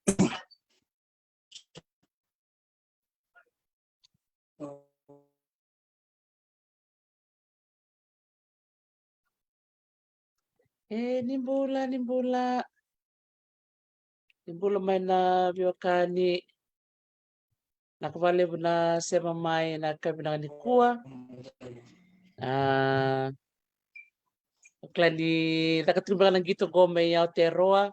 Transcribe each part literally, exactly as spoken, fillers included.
E, ni bula, ni bula. Ni bula mai na veiwekani. Vinaka vakalevu na sema mai ena yakavi vinaka nikua. A, o kila ni caka tiko beka na qito qo mai Aotearoa.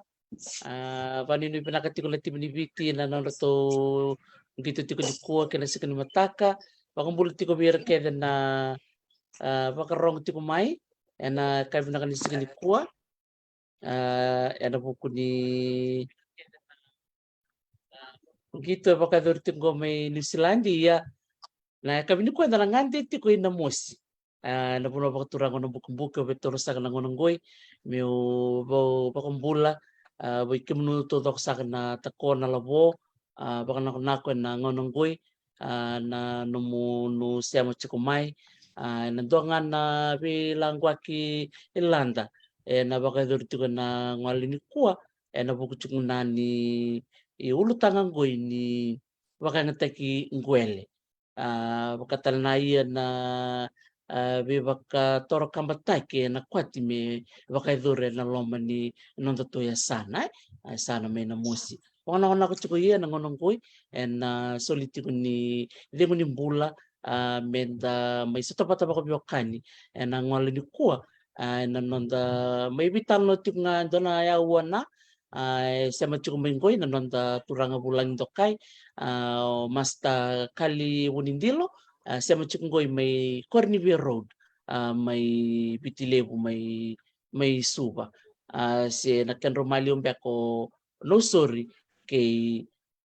A, vakanuinui vinaka tiko na timi ni Viti ena nodratou qito tiko nikua kei na siga ni mataka. Vakabula tiko vei ira kece na, a, vakarogo tiko mai ena yakavi vinaka ni siga nikua. A, ena vuku ni qito e vakayacori tiko qo mai Niusiladi. Ia, na yakavi nikua eda na gade tiko i Namosi. A, na vanua vakaturaga o Nabukebuke. Au via taura saka na gauna qoi meu va-, vakabula, a, vei kemuni taucoko saka na Takona Lavo. A, vakanakonako ena gauna qoi, a, na nomuni sema tiko mai. A, ena dua ga na veilaquaki e lada ena vakayacori tiko ena gauna nikua, ena vuku tiko ga ni ulutaga qoi ni vakayagataki qwele. A, vaka tale na ia na, a, veivakatorocaketaki ena kwati me vakayacori ena loma ni nodatou yasana, e, a, yasana mai Namosi. Vakanakonako tiko ia na gauna qoi ena, a, soli tiko ni cegu ni bula, a, meda mai sota vata vakaveiwekani ena gauna nikua, a, ena noda mai veitalanoa tiko ga e dua na aua na, a, e sema tiko mai qoi na noda turaga vulagi dokai, a, o Master Kali Vunidilo, a, sema tiko qoi mai Koronivia Road, a, mai Viti Levu, mai, mai Suva. A, se na kedrau maliwa beka o Nausori kei,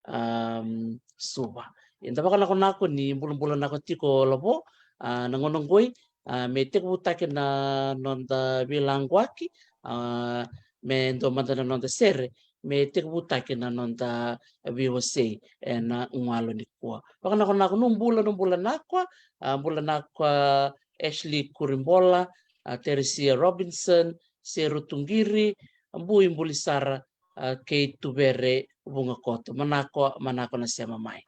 am, Suva. Eda vakanakonako ni bulabula nako tiko Lavo, a, na gauna qoi, a, me tekivutaki na noda veilaquaki, a, me dua mada na noda sere me tekivutaki na noda veiwasei ena gauna nikua. Vakanakonako, no bula, no bula nakwa, a, bula nakwa Ashley Kuribola, a, Teresia Robinson, Seru Tuqiri, Bui Bulisara, a, kei Tuvere Vugakoto. Manako, manako na sema mai.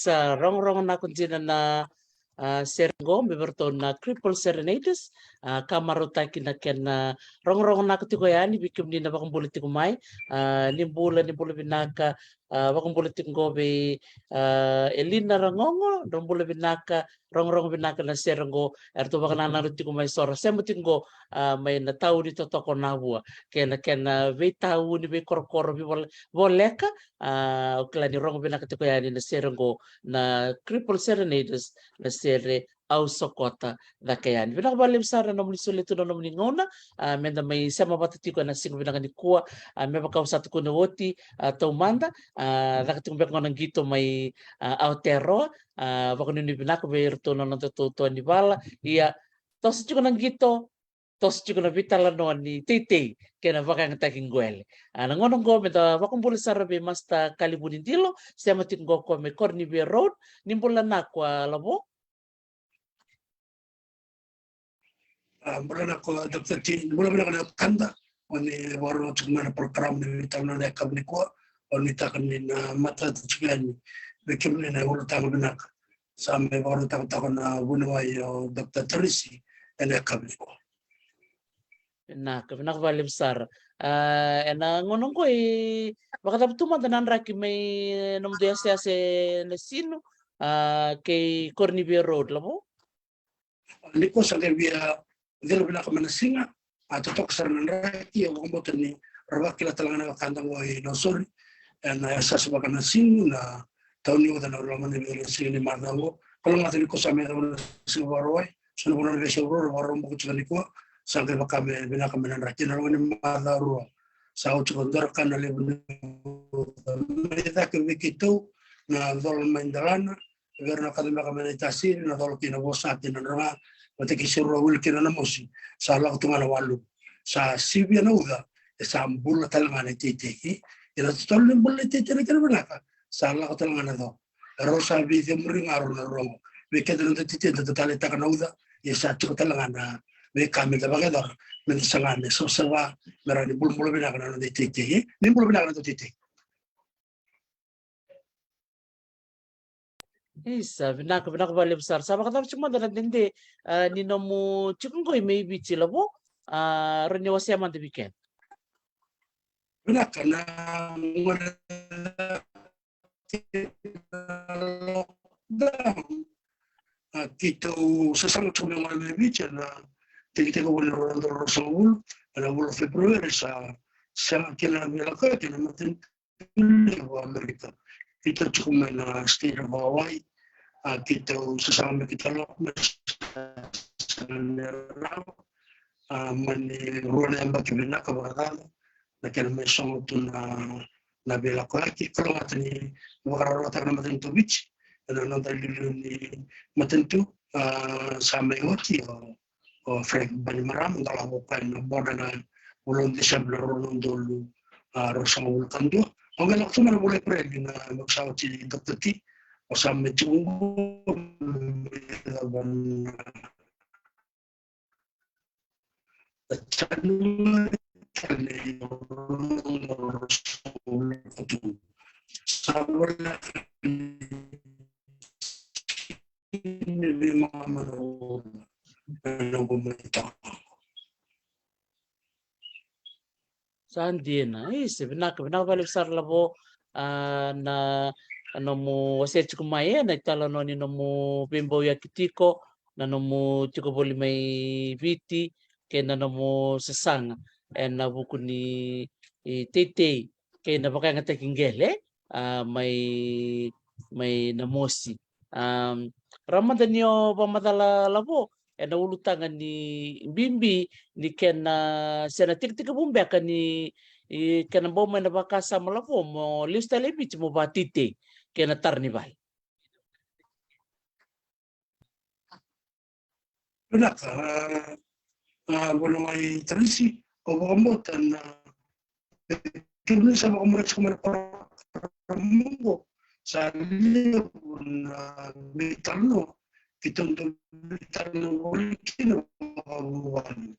sa rogorogo nako dina na, a, sere qo me vei ratou na Cripple Serenaders, a, ka marautaki na kena rogorogo nako tiko yani vei kemuni na vakabula tiko mai. A, ni bula, ni bula vinaka, a, vakabula tiko qo vei, a, Elina Ragogo, dou bula vinaka, rogorogo vinaka na sere qo, eratou vakanananu tiko mai so ra sema tiko qo, a, mai na tauni totoka o Navua, kei na kena veitauni, veikorokoro, veivoleka, a, au kila ni rogo vinaka tiko yani na sere qo, na Cripple Serenaders, na sere Au Sokota Cake Yani. Vinaka vakalevu sara na nomuni solia tu na nomuni gauna, a, meda mai sema vata tiko ena siga vinaka nikua, a, me vaka au sa tukuna oti, a, taumada, a, caka tiko beka qo na qito mai, a, Aotearoa, a, vakanuinui vinaka vei iratou na nodatou toa ni vala, ia, toso tiko na qito, toso tiko na veitalanoa ni teitei kei na vakayagataki qwele. A, na gauna qo meda vakabula sara vei Master Kalivuni Dilo, sema tiko qo o koya mai Koronivea Road, ni bula vinaka Lavo. A, bula vinaka Doctor T, bula vinaka na kanda, o ni vakarorogo tiko mai na program ni veitalanoa ena yakavi nikua, o ni taka ni na matata tiko yani vei kemuni na ulutaga vinaka sa mai vakarautaka toka na vuniwai o Doctor Tarisi ena yakavi nikua. Vinaka, vinaka vakalevu sara. A, ena gauna qo e vakacava tu mada na draki mai nomudou yaseyase Nasinu, a, kei Koronivea Road, Lavo? Nikua sa qai via cila vinaka mai na siga, a, totoka sara na draki, au vakabauta ni ra vakila tale ga na wekada qo i Nausori, ena yaseyase vaka Nasinu, na tauni uca na loma ni vei na siga ni macawa qo. Kalougata nikua sa mai cava na siga Vakarauwai, so na vanua na veiyasai vuravura, Vakaraubuka tiko nikua, sa qai vaka me vinaka mai na draki ena loma ni macawa rua. Sa oti ko Dorakana levu ni uca mai cake vei keitou, na cola mai Delana, vei ira na kaca beka mai Naitasiri, na cola kei Navosati, Nadroga, vata kei Serua, wili kina Namosi, sa lako tu ga na walu. Sa sivia na uca, e sa bula tale ga na iteitei. Ia na totolo ni bula na iteitei na kena vinaka, sa lako tale ga na co. E rau sa veicemuri ga rau na rogo. Vei keda na noda iteitei da taleitaka na uca, ia sa tiko tale ga na veika meda vakayacora, meda saga me savasava, me rawa ni bulabula vinaka na noda iteitei. Ni bula vinaka na noda iteitei. Isa, vinaka, vinaka vakalevu sara. Sa vakacava tiko mada na dede, a, ni nomu tiko qo i mai Viti, Lavo, a, rawa ni wasea mada vei keda? Vinaka, na gone lockdown, a, keitou sasaga tiko me gone mai Viti ena tekitekivu ni rua na udolu ruasagavulu, ena vula o February sa sega kina na veilakoyaki ena matanitu levu o Amerika. Keitou tiko mai na state of Hawaii, a, keitou sasaga me keitou lako mai, sa sega ni rawa, a, mani rua na yabaki vinaka vakacaca na kena mai sogo tu na, na veilakoyaki. Kalougata ni vakararawataka na matanitu o Viti ena noda iliuliu ni matanitu, a, sa mai oti o o Frank Bainimarama, dolava o koya ena boda ena vula o December ena rua na udolu, a, ruasagavulu ka dua. Au qai lako tu mai ena vula o April, na yabaki sa oti, Doctor T, au sa mai tiko qo me cava na, na January tale ni rua na udolu ruasagavulu ka dua. Sa voleka ni Sa dina. Isa, vinaka, vinaka vakalevu sara Lavo, a, na, na nomu wasea tiko mai, e, na italanoa ni nomu veibauyaki tiko, na nomu tiko voli mai Viti, kei na nomu sasaga ena vuku ni, e, teitei kei na vakayagataki qele, a, mai, mai Namosi. A, rawa mada ni o vakamacala Lavo ena ulutaga ni bibi ni kena, se na tekitekivu beka ni, e, kena bau mai na vakasama Lavo mo lesu tale i Viti mo vakateitei kei na tara ni vale. Vinaka, a, a, vuniwai Tarisi, au vakabauta na, e, kemuni sa vakamuria tiko mai na parokaramu qo, sa levu na veitalanoa keitou dau veitalanoa voli kina vakavuvale.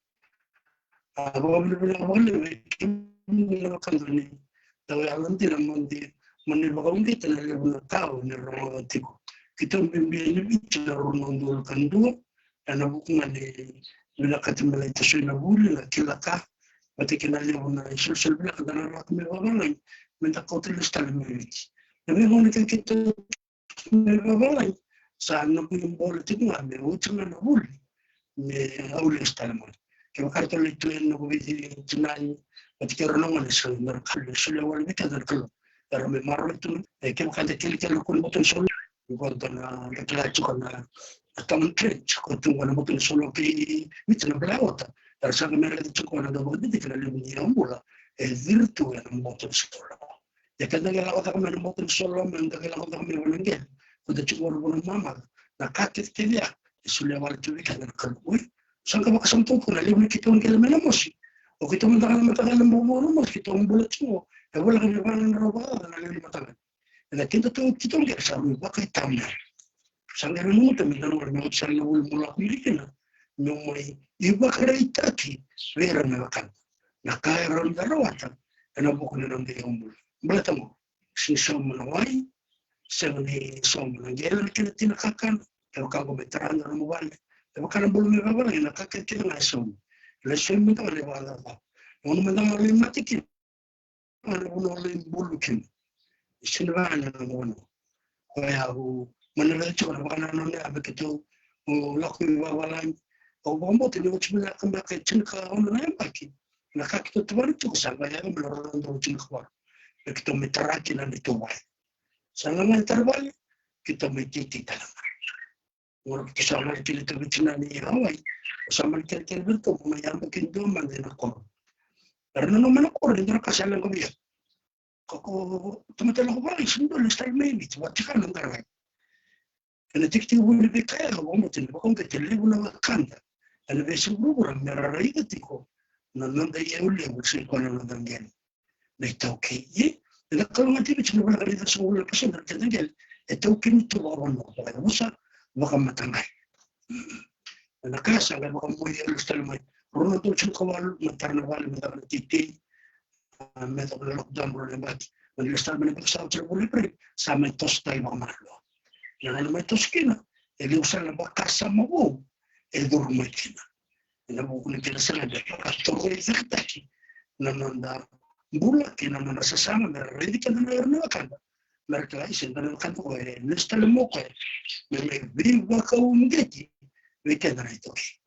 A, vakavinavinaka vakalevu vei kemuni na wekada ni dau yalodina mo ni Mo ni vakauqeta na levu na ka o ni rogoca tiko. Keitou bibi ni Viti na rua na udolu ka dua, ena vuku ga ni vinakati me lai tasoi na vuli, na kila ka, vata kei na levu na isolisoli vinaka da na lako mai vavalagi, me da kauta lesu tale mai Viti. Na veigauna keitou mai vavalagi, sa noqu ibola tiko ga me oti ga na vuli, me au lesu tale mai. Kevaka ratou lai tu ena noqu veitinani, vata kei rau na gone, sa na ka me solia wale vei keda na Kalou. Era mai maroroi tu, e, kevaka da kelekele ko na boto ni solo, ko da na, da kila tiko na, na common trench, ko tu ko na boto ni solo kei Viti na Black Water. Era sa qai mai raica tiko na dau vakadidike na levu ni yaubula e ciri tu ena boto ni solo. Ia keda qai lako cake mai na boto ni solo, me da qai lako cake mai vanua qele, ko da tiko vua na mamaca, na ka kecekece ya e solia wale tu vei keda na Kalou. Sa qai vakasama tu na levu ni keitou qele mai na mosi. O keitou mada ga na mataqali bau na mosi keitou bula tiko, e voleka ni va na drau vakacaca na levu ni mataqali. Ena keda tu keitou qele sa mai vakaitavi mai. Sa qai nanuma tu me da na wale me oti sara na vuli mo lako mai kina, meu mai ivakaraitaki vei ira na wekada na ka e rawa ni da rawata ena vuku ni noda iyaubula. Baleta mo, sega ni sauma na wai, sega ni sauma na qele, na kena tina kakana, kevaka qo me tara na nomu vale, kevaka na bula mai vavalagi, na ka kece kece ga e sauma. Ena sauma mada ga na ivakacakacaka. Gauna mada ga o lai mate kina, na vanua o lai bulu kina. Sega ni vaka na noda vanua. Koya au, mai na raica tiko na vakanananu ya me keitou, o, lako i vavalagi. Au vakabauta ni oti mai na ka beka e tinikaono na yabaki, na ka keitou tuvana tiko sa qai yaco mai na rua na udolu tinikavalu. Me keitou mai tara kina na neitou vale. Sa na qai tara vale, keitou mai teitei tale ga. Ora keitou sa mai kina tu Viti na ni Hawaii, sa mai kelekele vei ratou mai yabaki dua mada ena koro. Era nanuma na koro ni dua na ka sa leqa vei au. Ka ko tamata lako vale, sega ni dua lesu tale mai Viti, vakatikana na qaravi. Ena tekitekivu ni veika ya, au vakabauta ni vakauqeti e levu na wekada ena veiyasai vuravura me ra raica tiko na noda iyau levu, se koya na noda qele. Na iTaukei, e? Ena kalougata e Viti na voleka ni ciwasagavulu na pasede na keda qele e taukei ni tu vakavanua, vakayavusa, vakamataqali. Ena ka sa qai vakamuria, lesu tale mai rua na udolu tinikavalu, me tara na vale, me caka na teitei, a, me caka na lockdown, rua na yabaki. Mani lesu tale mai na yabaki sa oti na vula Epereli, sa mai toso tale vakamalua. Na gauna mai toso kina, e levu sara na vakasama vou e curu mai kina. Ena vuku ni kena sega ni vakatorocaketaki na noda bula kei na nodra sasaga me ra raici keda na ira na wekada. Me ra kila, isa, e dua na wekada qo e lesu tale mai o koya me mai veivakauqeti vei keda na iTaukei.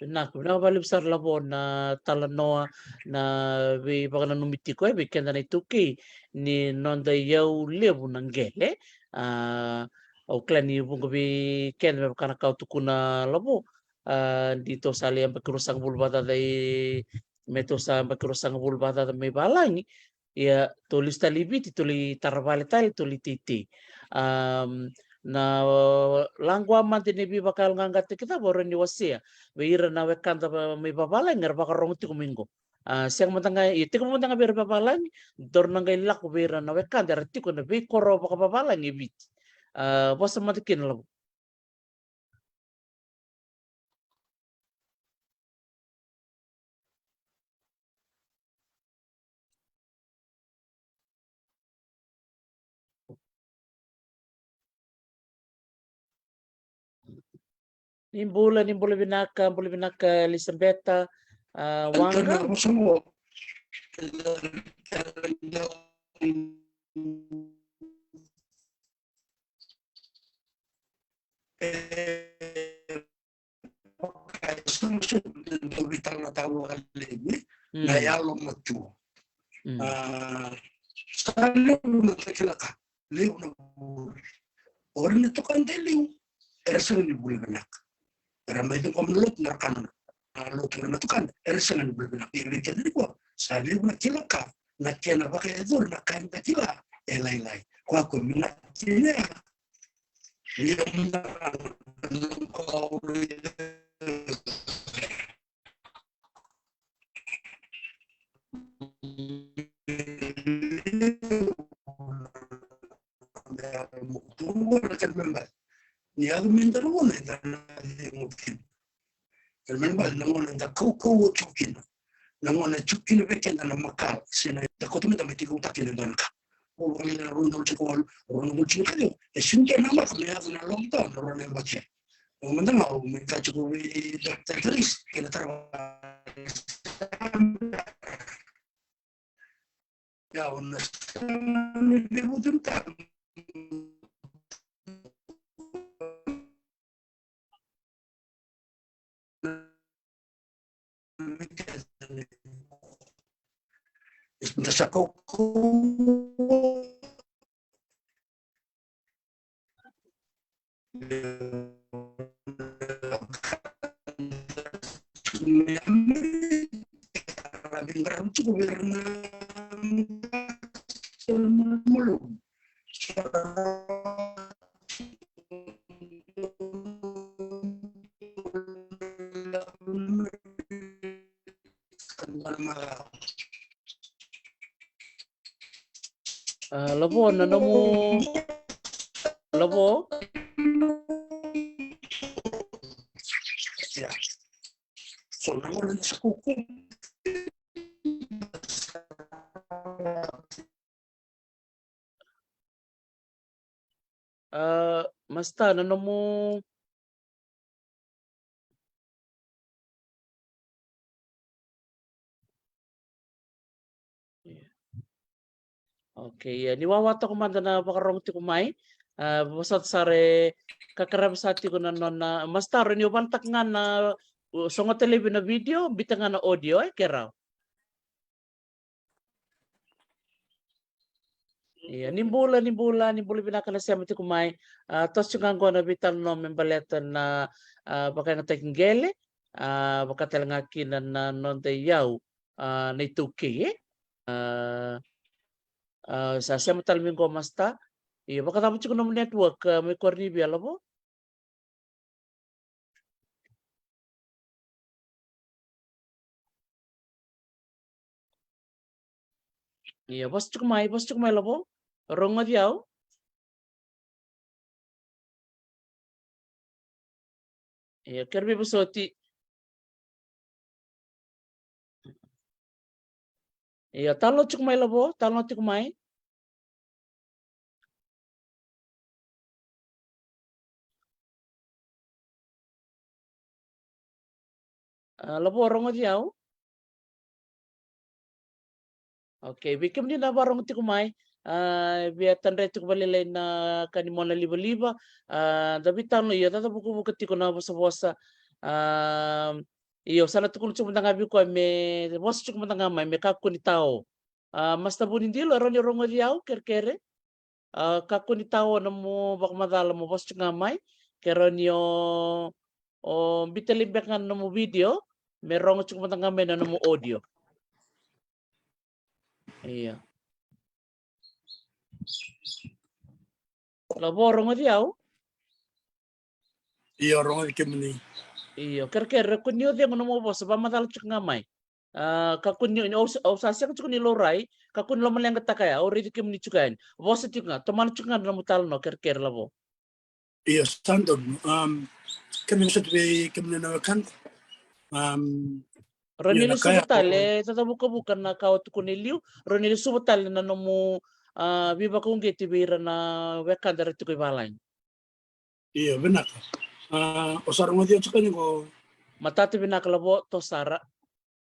Vinaka, vinaka vakalevu sara Lavo na talanoa, na veivakananumi tiko e vei keda na iTaukei ni noda iyau levu na qele. A, au kila ni vuqa vei keda me vaka na ka o tukuna Lavo, a, ni tou sa lai yabaki ruasagavulu vakacaca i, me tou sa yabaki ruasagavulu vakacaca mai valagi. Ia tou lesu tale i Viti, tou lai tara vale tale, tou lai teitei. Am, na laqu a mada ni veivakayaloqaqataki cava o rawa ni wasea vei ira na wekada va-, mai vavalagi era vakarogo tiko mai qo. A, sega mada ga, ia tekivu mada ga vei ira vavalagi, daru na qai lako vei ira na wekada era tiko ena veikoro vakavavalagi e Viti. A, vosa mada kina Lavo. Ni bula, ni bula vinaka, bula vinaka Elisabeta, a, Waqa. E, vaka e so, so, dau veitalanoataka vakalevu, e, na yalomatua. A, sa levu na takilaka, levu na vuli. O ira na tukada e liu, era sega ni vuli vinaka. Era mai ciqoma na lotu, na ra kana na lotu, o ira na tukada era sega ni vuli vinaka. Ia vei keda nikua sa levu na kila ka, na kena vakayacori na ka eda kila e lailai. Koya qo me na kena ya. Ia mada na ka au raica. Ni yaco me daru gauna eda na cegu kina. Kena ibalebale na gauna eda kaukauwa tiko kina, na gauna e tiko kina vei keda na makala se na, da kauta meda mai tekivuta kina e dua na ka. Au vakayalia na rua na udolu tinikawalu, rua na udolu tinikaciwa, e sega ni dua na maka me yaco na lockdown na rua na yabaki. Au mada ga au mai kaya tiko vei Doctor Chris kei na tara. Ia, au na sega ni veivutunitaka. Da sa kaukaua. A, Lavo, na nomu, Lavo. A, Masta, na nomu. Ia. Okay, ia, ni wawa toka mada na vakarorogo tiko mai. A, vosota sara e kakaravi sa tiko na nona, Masta, rawa ni o vanataka ga na, o sogota laivi na video, biuta ga na audio, e, ke rawa. Ia, ni bula, ni bula, ni bula vinaka na sema tiko mai. A, toso ga qo na veitalanoa me baleta na, a, vakayagataki qele, a, vaka tale ga kina na noda iyau, a, na iTaukei, e? A, a, sa sema tale mai qo, Masta. Ia, vakacava tiko nomu network, a, mai Koronivia, Lavo? Ia, vosa tiko mai, vosa tiko mai, Lavo. Rogoci au. Ia, kere veivosoti. Ia, talanoa tiko mai, Lavo, talanoa tiko mai. A, Lavo, rogoci au? Okay, vei kemuni na varogo tiko mai, a, via tadra tiko vakalailai na ka ni mona livaliva, a, da veitalanoa, io, cacavukavuka tiko na vosavosa, a, io, sa na tukuna tiko mada ga vei koya me vosa tiko mada ga mai, me kakua ni tao. A, Masta Vunidilo, e rawa ni rogoci au, kerekere? A, kakua ni tao na nomu vakamacala, mo vosa tiko ga mai. Ke rawa ni o, o biuta laivi beka ga na nomu video, me rogo tiko mada ga mai na nomu audio. Ia. Lavo, rogoci au? Io, rogoci kemuni. Io, kerekere, kua ni o cegu na nomu vosa, vakamacala tiko ga mai. A, kakua ni, ni, au, au sa sega tiko ni laurai, kakua ni lomaleqataka ya, au raici kemuni tiko yani. Vosa tiko ga, tomana tiko ga na nomu talanoa, kerekere, Lavo. Io, sa donu. Um, keimami sa tu vei kemuni na wekada. Um, rawa ni lesuva tale, cacavukavuka na ka o tukuna e liu, rawa ni lesuva tale na nomu, a, veivakauqeti vei ira na wekada era tiko i valagi. Io, vinaka. A, o sa rogoci au tiko yani qo? Matata vinaka, Lavo, toso sara.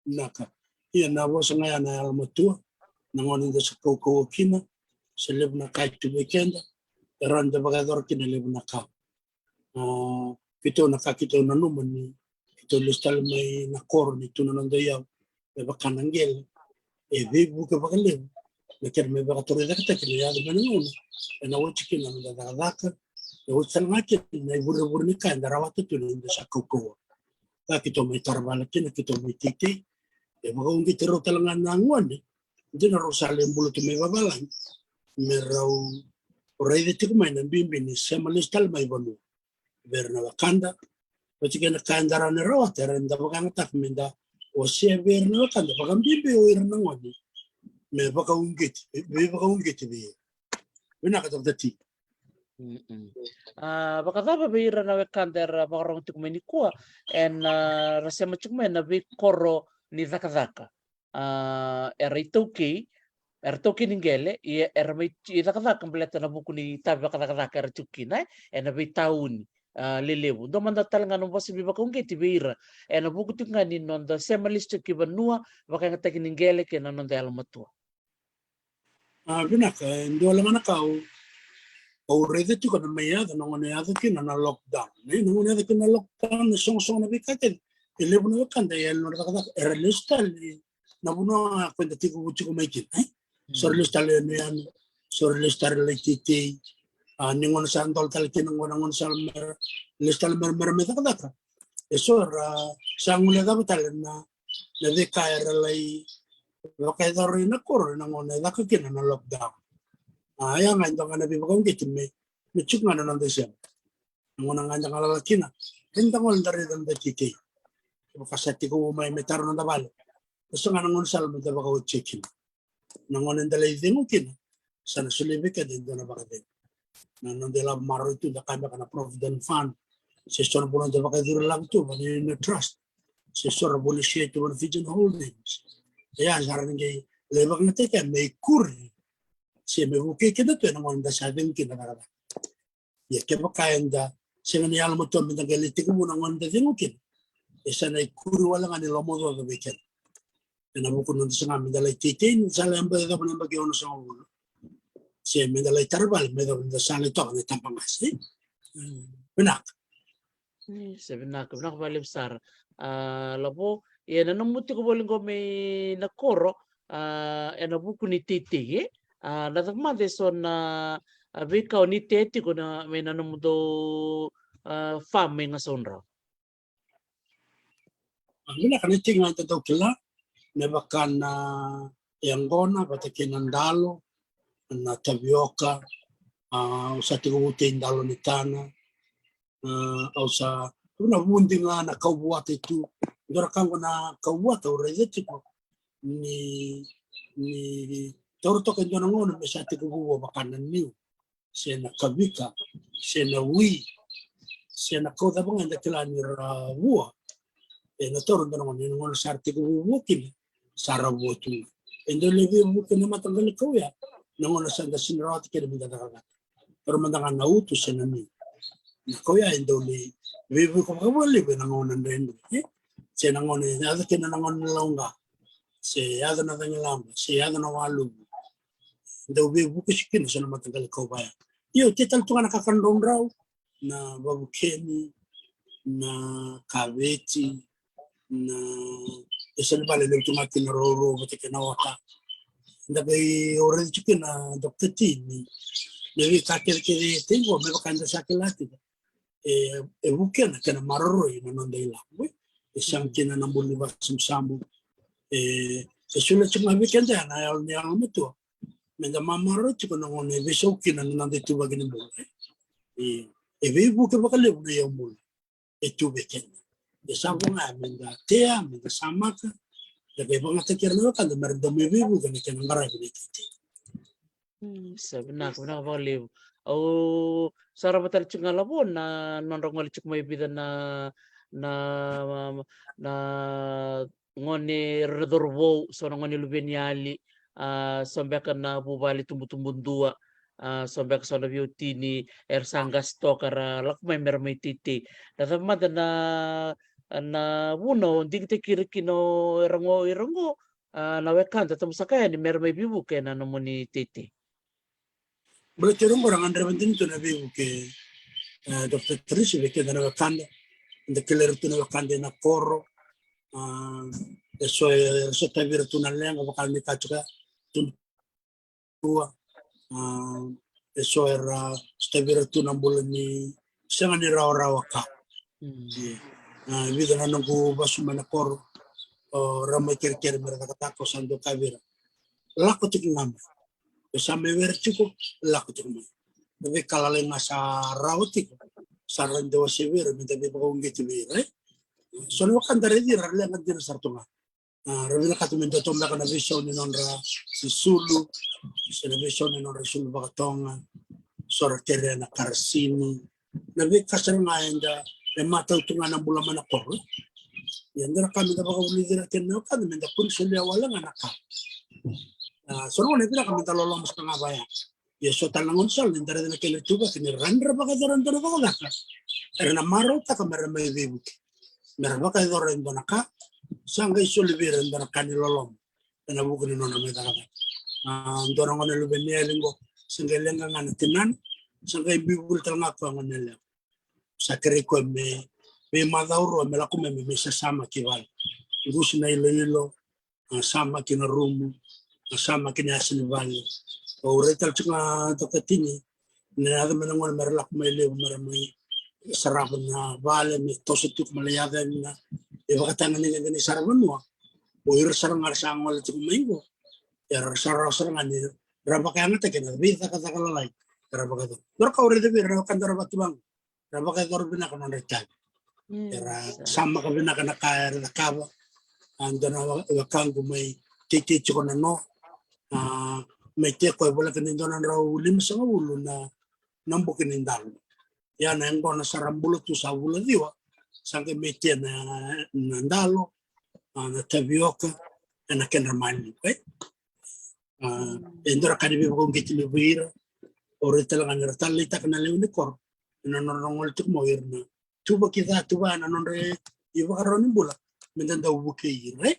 Vinaka. Ia, na vosa ga ya na yalomatua, na gauna eda sa kaukaua kina, sa levu na ka e tu vei keda, e rawa ni da vakayacora kina e levu na ka. A, keitou na ka keitou nanuma ni keitou lesu tale mai na koro ni tu na noda iyau, me vaka na qele, e veivuke vakalevu na kena me vakatorocaketaki na yaco mai na gauna ena oti kina na noda cakacaka, ena oti tale ga kina na ivurevure ni ka eda rawata tu ni da sa kaukaua. Ka keitou mai tara vale kina, keitou mai teitei, e vakauqeti rau tale ga na gone, dina rau sa lai bula tu mai vavalagi, me rau raica tiko mai na bibi ni sema lesu tale mai vanua. Vei ira na wekada, oti kei na ka eda rawa ni rawata, era da vakayagataka me da wasea vei ira na wekada, vakabibi o ira na gone, me vakauqeti, veivakauqeti vei ira. Vinaka, Doctor T. Mm-mm. A, vakacava vei ira na wekada era vakarogo tiko mai nikua, ena, a, ra sema tiko mai na veikoro ni cakacaka? a, era iTaukei, era taukei ni qele, ia era mai ti-, cakacaka baleta na vuku ni itavi vakacakacaka era tiko kina, e, ena veitauni, a, lelevu. Dua mada tale ga na vosa veivakauqeti vei ira ena vuku tiko ga ni noda sema lesu tiko ki vanua, vakayagataki ni qele kei na noda yalomatua. A, vinaka, e dua le ga na ka au, au raica tiko na mai yaco, na gauna e yaco kina na lockdown. Na, na gauna e yaco kina na lockdown, na sogosogo, na veika kece, e levu na wekada e yali nodra cakacaka, era lesu tale na vanua ga ko eda tekivu tiko mai kina, e? So ra lesu tale yanuyanu, so ra lesu tale lai teitei. A, ni gauna sa dola tale kina gauna, gauna sa mera lesu tale mera, mera mai cakacaka. E so ra sa guilecava tale na, na veika era lai vakayacora ina koro ena gauna e caka kina na lockdown. A, ya ga e dua ga na veivakauqeti me, me tiko ga na noda isema. Na gauna ga eda galala kina, eda gole da raica na noda teitei. Kevaka sa tekivu mai me tara na noda vale, e so ga na gauna sala me da vakaoti kina. Na gauna eda lai cegu kina, sa na solia vei keda e dua na vakacegu. Na noda ilavo maroroi tu da kaya beka na Provident Fund, se so na bula da vakayacori lavo tu vaka na unit trust, se so ra voli share tu vaka na Fijian Holdings. Ia sa ra na qai lai vakayagataki me ikuri se me vukei keda tu ena gauna da sa cegu kina cakacaka. Ia kevaka eda sega ni yalomatua me da qai lai tekivu na gauna da cegu kina, e sa na ikuri wale ga ni lomaocaoca vei keda. Ena vuku ni noda saga me da lai teitei ni sa lai yacova na yabaki onosagavulu, se me da lai tara vale me yacova ni da sa lai toka na tabaqase. Vinaka. Ni sa vinaka, vinaka vakalevu sara. A, Lavo, ia na nomu tiko voli qo mai na koro, a, ena vuku ni teitei, e? A, na cava mada e so na, a, veika o ni tea tiko na, mai na nomudou, a, farm mai Gasaudrau? A, vinaka, na tiki ga eda dau kila, me vaka na yaqona vata kei na dalo, na tavioka, a, au sa tekivu tei dalo ni tana, a, au sa, au na vudi ga na kauvuata tu. Dua na ka qo na kauvuata au raica tiko ni, ni taura toka e dua na gauna me sa tekivu vua vaka na niu, se na kavika, se na wi, se na kau cava ga eda kila ni ra vua. E na taura e dua na gauna, ena gauna sa ra tekivu vua kina, sa ra vua tu ga. E dau lai veivuke na mataqali kau ya na gauna sa da sega ni rawata kina me da cakacaka. Taura mada ga na utu se na niu. Na kau ya e dau lai veivuke vakalevu ena gauna dredre, e? Se na gauna e yaco kina na gauna ni lauqa, se yaco na cagilaba, se yaco na waluvu. E dau veivuke tiko kina so na mataqali kau vaya. Io, tei tale tu ga na kakana draudrau, na vavukeni, na kaveti, na, e sa ni vale levu tu ga kina rourou vata kei na ota. Da qai oraici tiko kina, Doctor T, ni na veika kecekece e tei qo me vaka eda sa kila tiko, e, e vukea na kena maroroi na noda ilavo, e? E sega kina na bula ni vasabusabu. E, e solia tiko ga vei keda na yalo ni yalomatua me da mamaroroi tiko na gauna e veisau kina na noda ituvaki ni bula, e? E, e veivuke vakalevu na iyaubula e tu vei keda. E sa vo ga me da tea, me da samaka, da qai vakayagataki ira na wekada me ra dau mai veivuke ena kena qaravi na iteitei. Mm, sa vinaka, vinaka vakalevu. Au sarava tale tiko ga, Lavo, na nodra gole tiko mai vica na, na, na gone cauravou, so na gone luveniyali, a, so beka na vuvale tubutubu dua, a, so beka so na veiwatini era sa qase toka, ra lako mai me ra mai teitei. Na cava mada na, na vuna o digitaki ira kina o ira qo, ira qo, a, na wekada, tamusaka yani me ra mai veivuke ena nomuni teitei? Baleta o ira qo ra gadreva dina tu na veivuke, e, Doctor Teresi, vei keda na wekada. Eda kila ira tu na wekada ena koro, a, e so, e so tavi ira tu na leqa vaka ni ka tiko tu, a, e so era sotavi ira tu na bula ni sega ni rawarawa ka. Mm. Ia, a, vica na noqu vasu mai na koro, o, ra mai kerekere me ra cakacaka, au sa dau kaya vei ira, lako tiko ga mai. Ke sa mai were tiko, lako tiko mai. Na veika lalai ga sa rawa tiko, sa ra dau wasea vei ira me da veivakauqeti vei ira, e? So na wekada raici ira, ra leqa dina sara tu ga. A, ra vinakata me dua toka beka na veisau ni nodra isulu, se na veisau ni nodra isulu vakatoga, so ra kerea na karasini. Na veika sara ga eda, e matau tu ga na bula mai na koro. Ia dua na ka me da vakavulici ira kina na wekada, me da kua ni solia wale ga na ka. A, so na gauna e vinaka me da loloma sara ga vaya. Ia so tale na gaunisala ni da raica na kena ituvaki ni rawa ni ra vakayacora e dua na cakacaka, era na marautaka me ra mai veivuke, me ra vakayacora e dua na ka. Sa qai soli vei ira e dua na ka ni loloma ena vuku ni nona mai cakacaka. A, dua na gone luve ni yali qo, sa qai leqa ga na tinana, sa qai biu vuli tale ga koya gone yalewa. Sa kerei koya me veimacawa rua me lako mai me mai sasamaki vale. Qusi na iloilo, a, samaki na rumu, a, samaki na yasa ni vale. Au raica tale tiko ga, Doctor Tini, na yaco mai na gone me ra lako mai levu me ra mai sarava na vale, me toso tiko me lai yaco yani na ivakatagedegede ni saravanua. O ira sara ga ra sa gole tiko mai qo, era sa rawa sara ga ni ra vakayagataki ena veicakacaka lalai era vakayacora. Dua na ka au raica vei ira na wekada ra vatu vaqo, ra vakayacora vinaka na nodra itavi. Mm, era sa samaka vinaka na ka era cakava. A, dua na wa-, wekaqu mai Teitei tiko na no, a, mai Teko e voleka ni dua na drau limasagavulu na, na buki ni dalo. Ia na yaqona sa ra bula tu sa vula ciwa, sa qai mai tea na, na dalo, a, na tavioka, ena kedra maliwa, e? A, e dua na ka ni veivakauqeti levu vei ira. O ira tale ga ni ra taleitaka na lewe ni koro ena nodra gole tiko mai, o ira na tuvaki ca tu vaya na nodra ivakarau ni bula, me da dau vukei ira, e?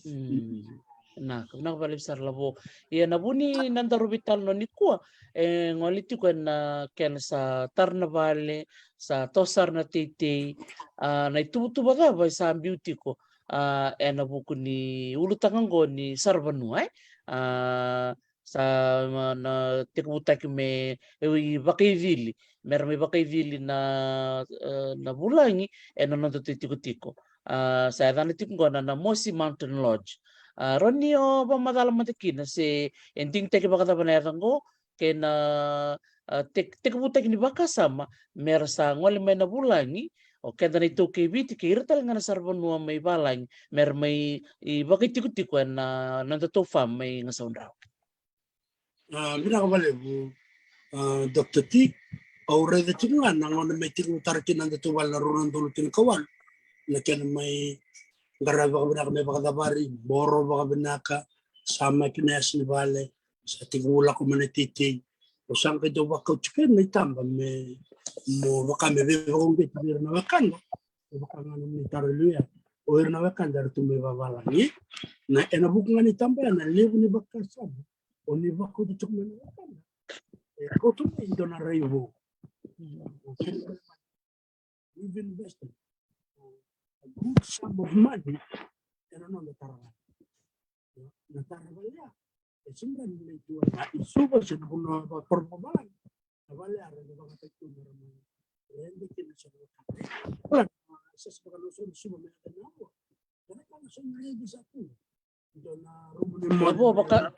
Mm. Vinaka, vinaka vakalevu sara Lavo. Ia na vu ni na daru veitalanoa nikua, e gole tiko ena kena sa tara na vale, sa toso sara na teitei, a, na ituvatuva cava e sa biu tiko, a, ena vuku ni ulutaga oqo ni saravanua, e? A, sa na, na tekivutaki me, e, vakaicili, me ra mai vakaicili na, e, na vulagi ena noda itikotiko. A, sa yacana tiko oqo na, na Mosi Mountain Lodge. A, rawa ni o vakamacala mada kina se e digitaki vakacava na yaca oqo, kei na, a, tek-, tekivutaki ni vakasama me ra sa gole mai na vulagi, o keda na iTaukei Viti kei ira tale ga na saravanua mai valagi, me ra mai, i, vakaitikotiko ena nodatou farm mai Gasaudrau. A, vinaka vakalevu, a, Doctor T. Au raica tiko ga na gauna mai tiko tara kina na nodatou vale na rua na udolu tinikawalu, na kena mai qaravi vakavinaka me vakacavari, boro vakavinaka, samaki na yasa ni vale, sa tiko lako mai na teitei. Au sa qai dau vakau tiko na itaba me, mo vaka me veivakauqeti vei ira na wekada. Me vaka ga na nomuni taro e liu ya, o ira na wekada era tu mai vavalagi. Na, ena vuku ga ni itaba ya, na levu ni vakasama o ni vakauta tiko mai na wekada, e kauta mai e dua na rai vou. We've invested a good sum of money ena noda tara vale. Na tara vale ya, e sega ni lai tu ena Suva se na vanua vakakorokoro vale. Na vale ya era na vakataki tu me ra mai rede kina so na ka. Sa sa vaka na so na Suva me yaco na rua. Era ka na so na rede sa tu. Dua na rumu ni moce. Vo, vaka,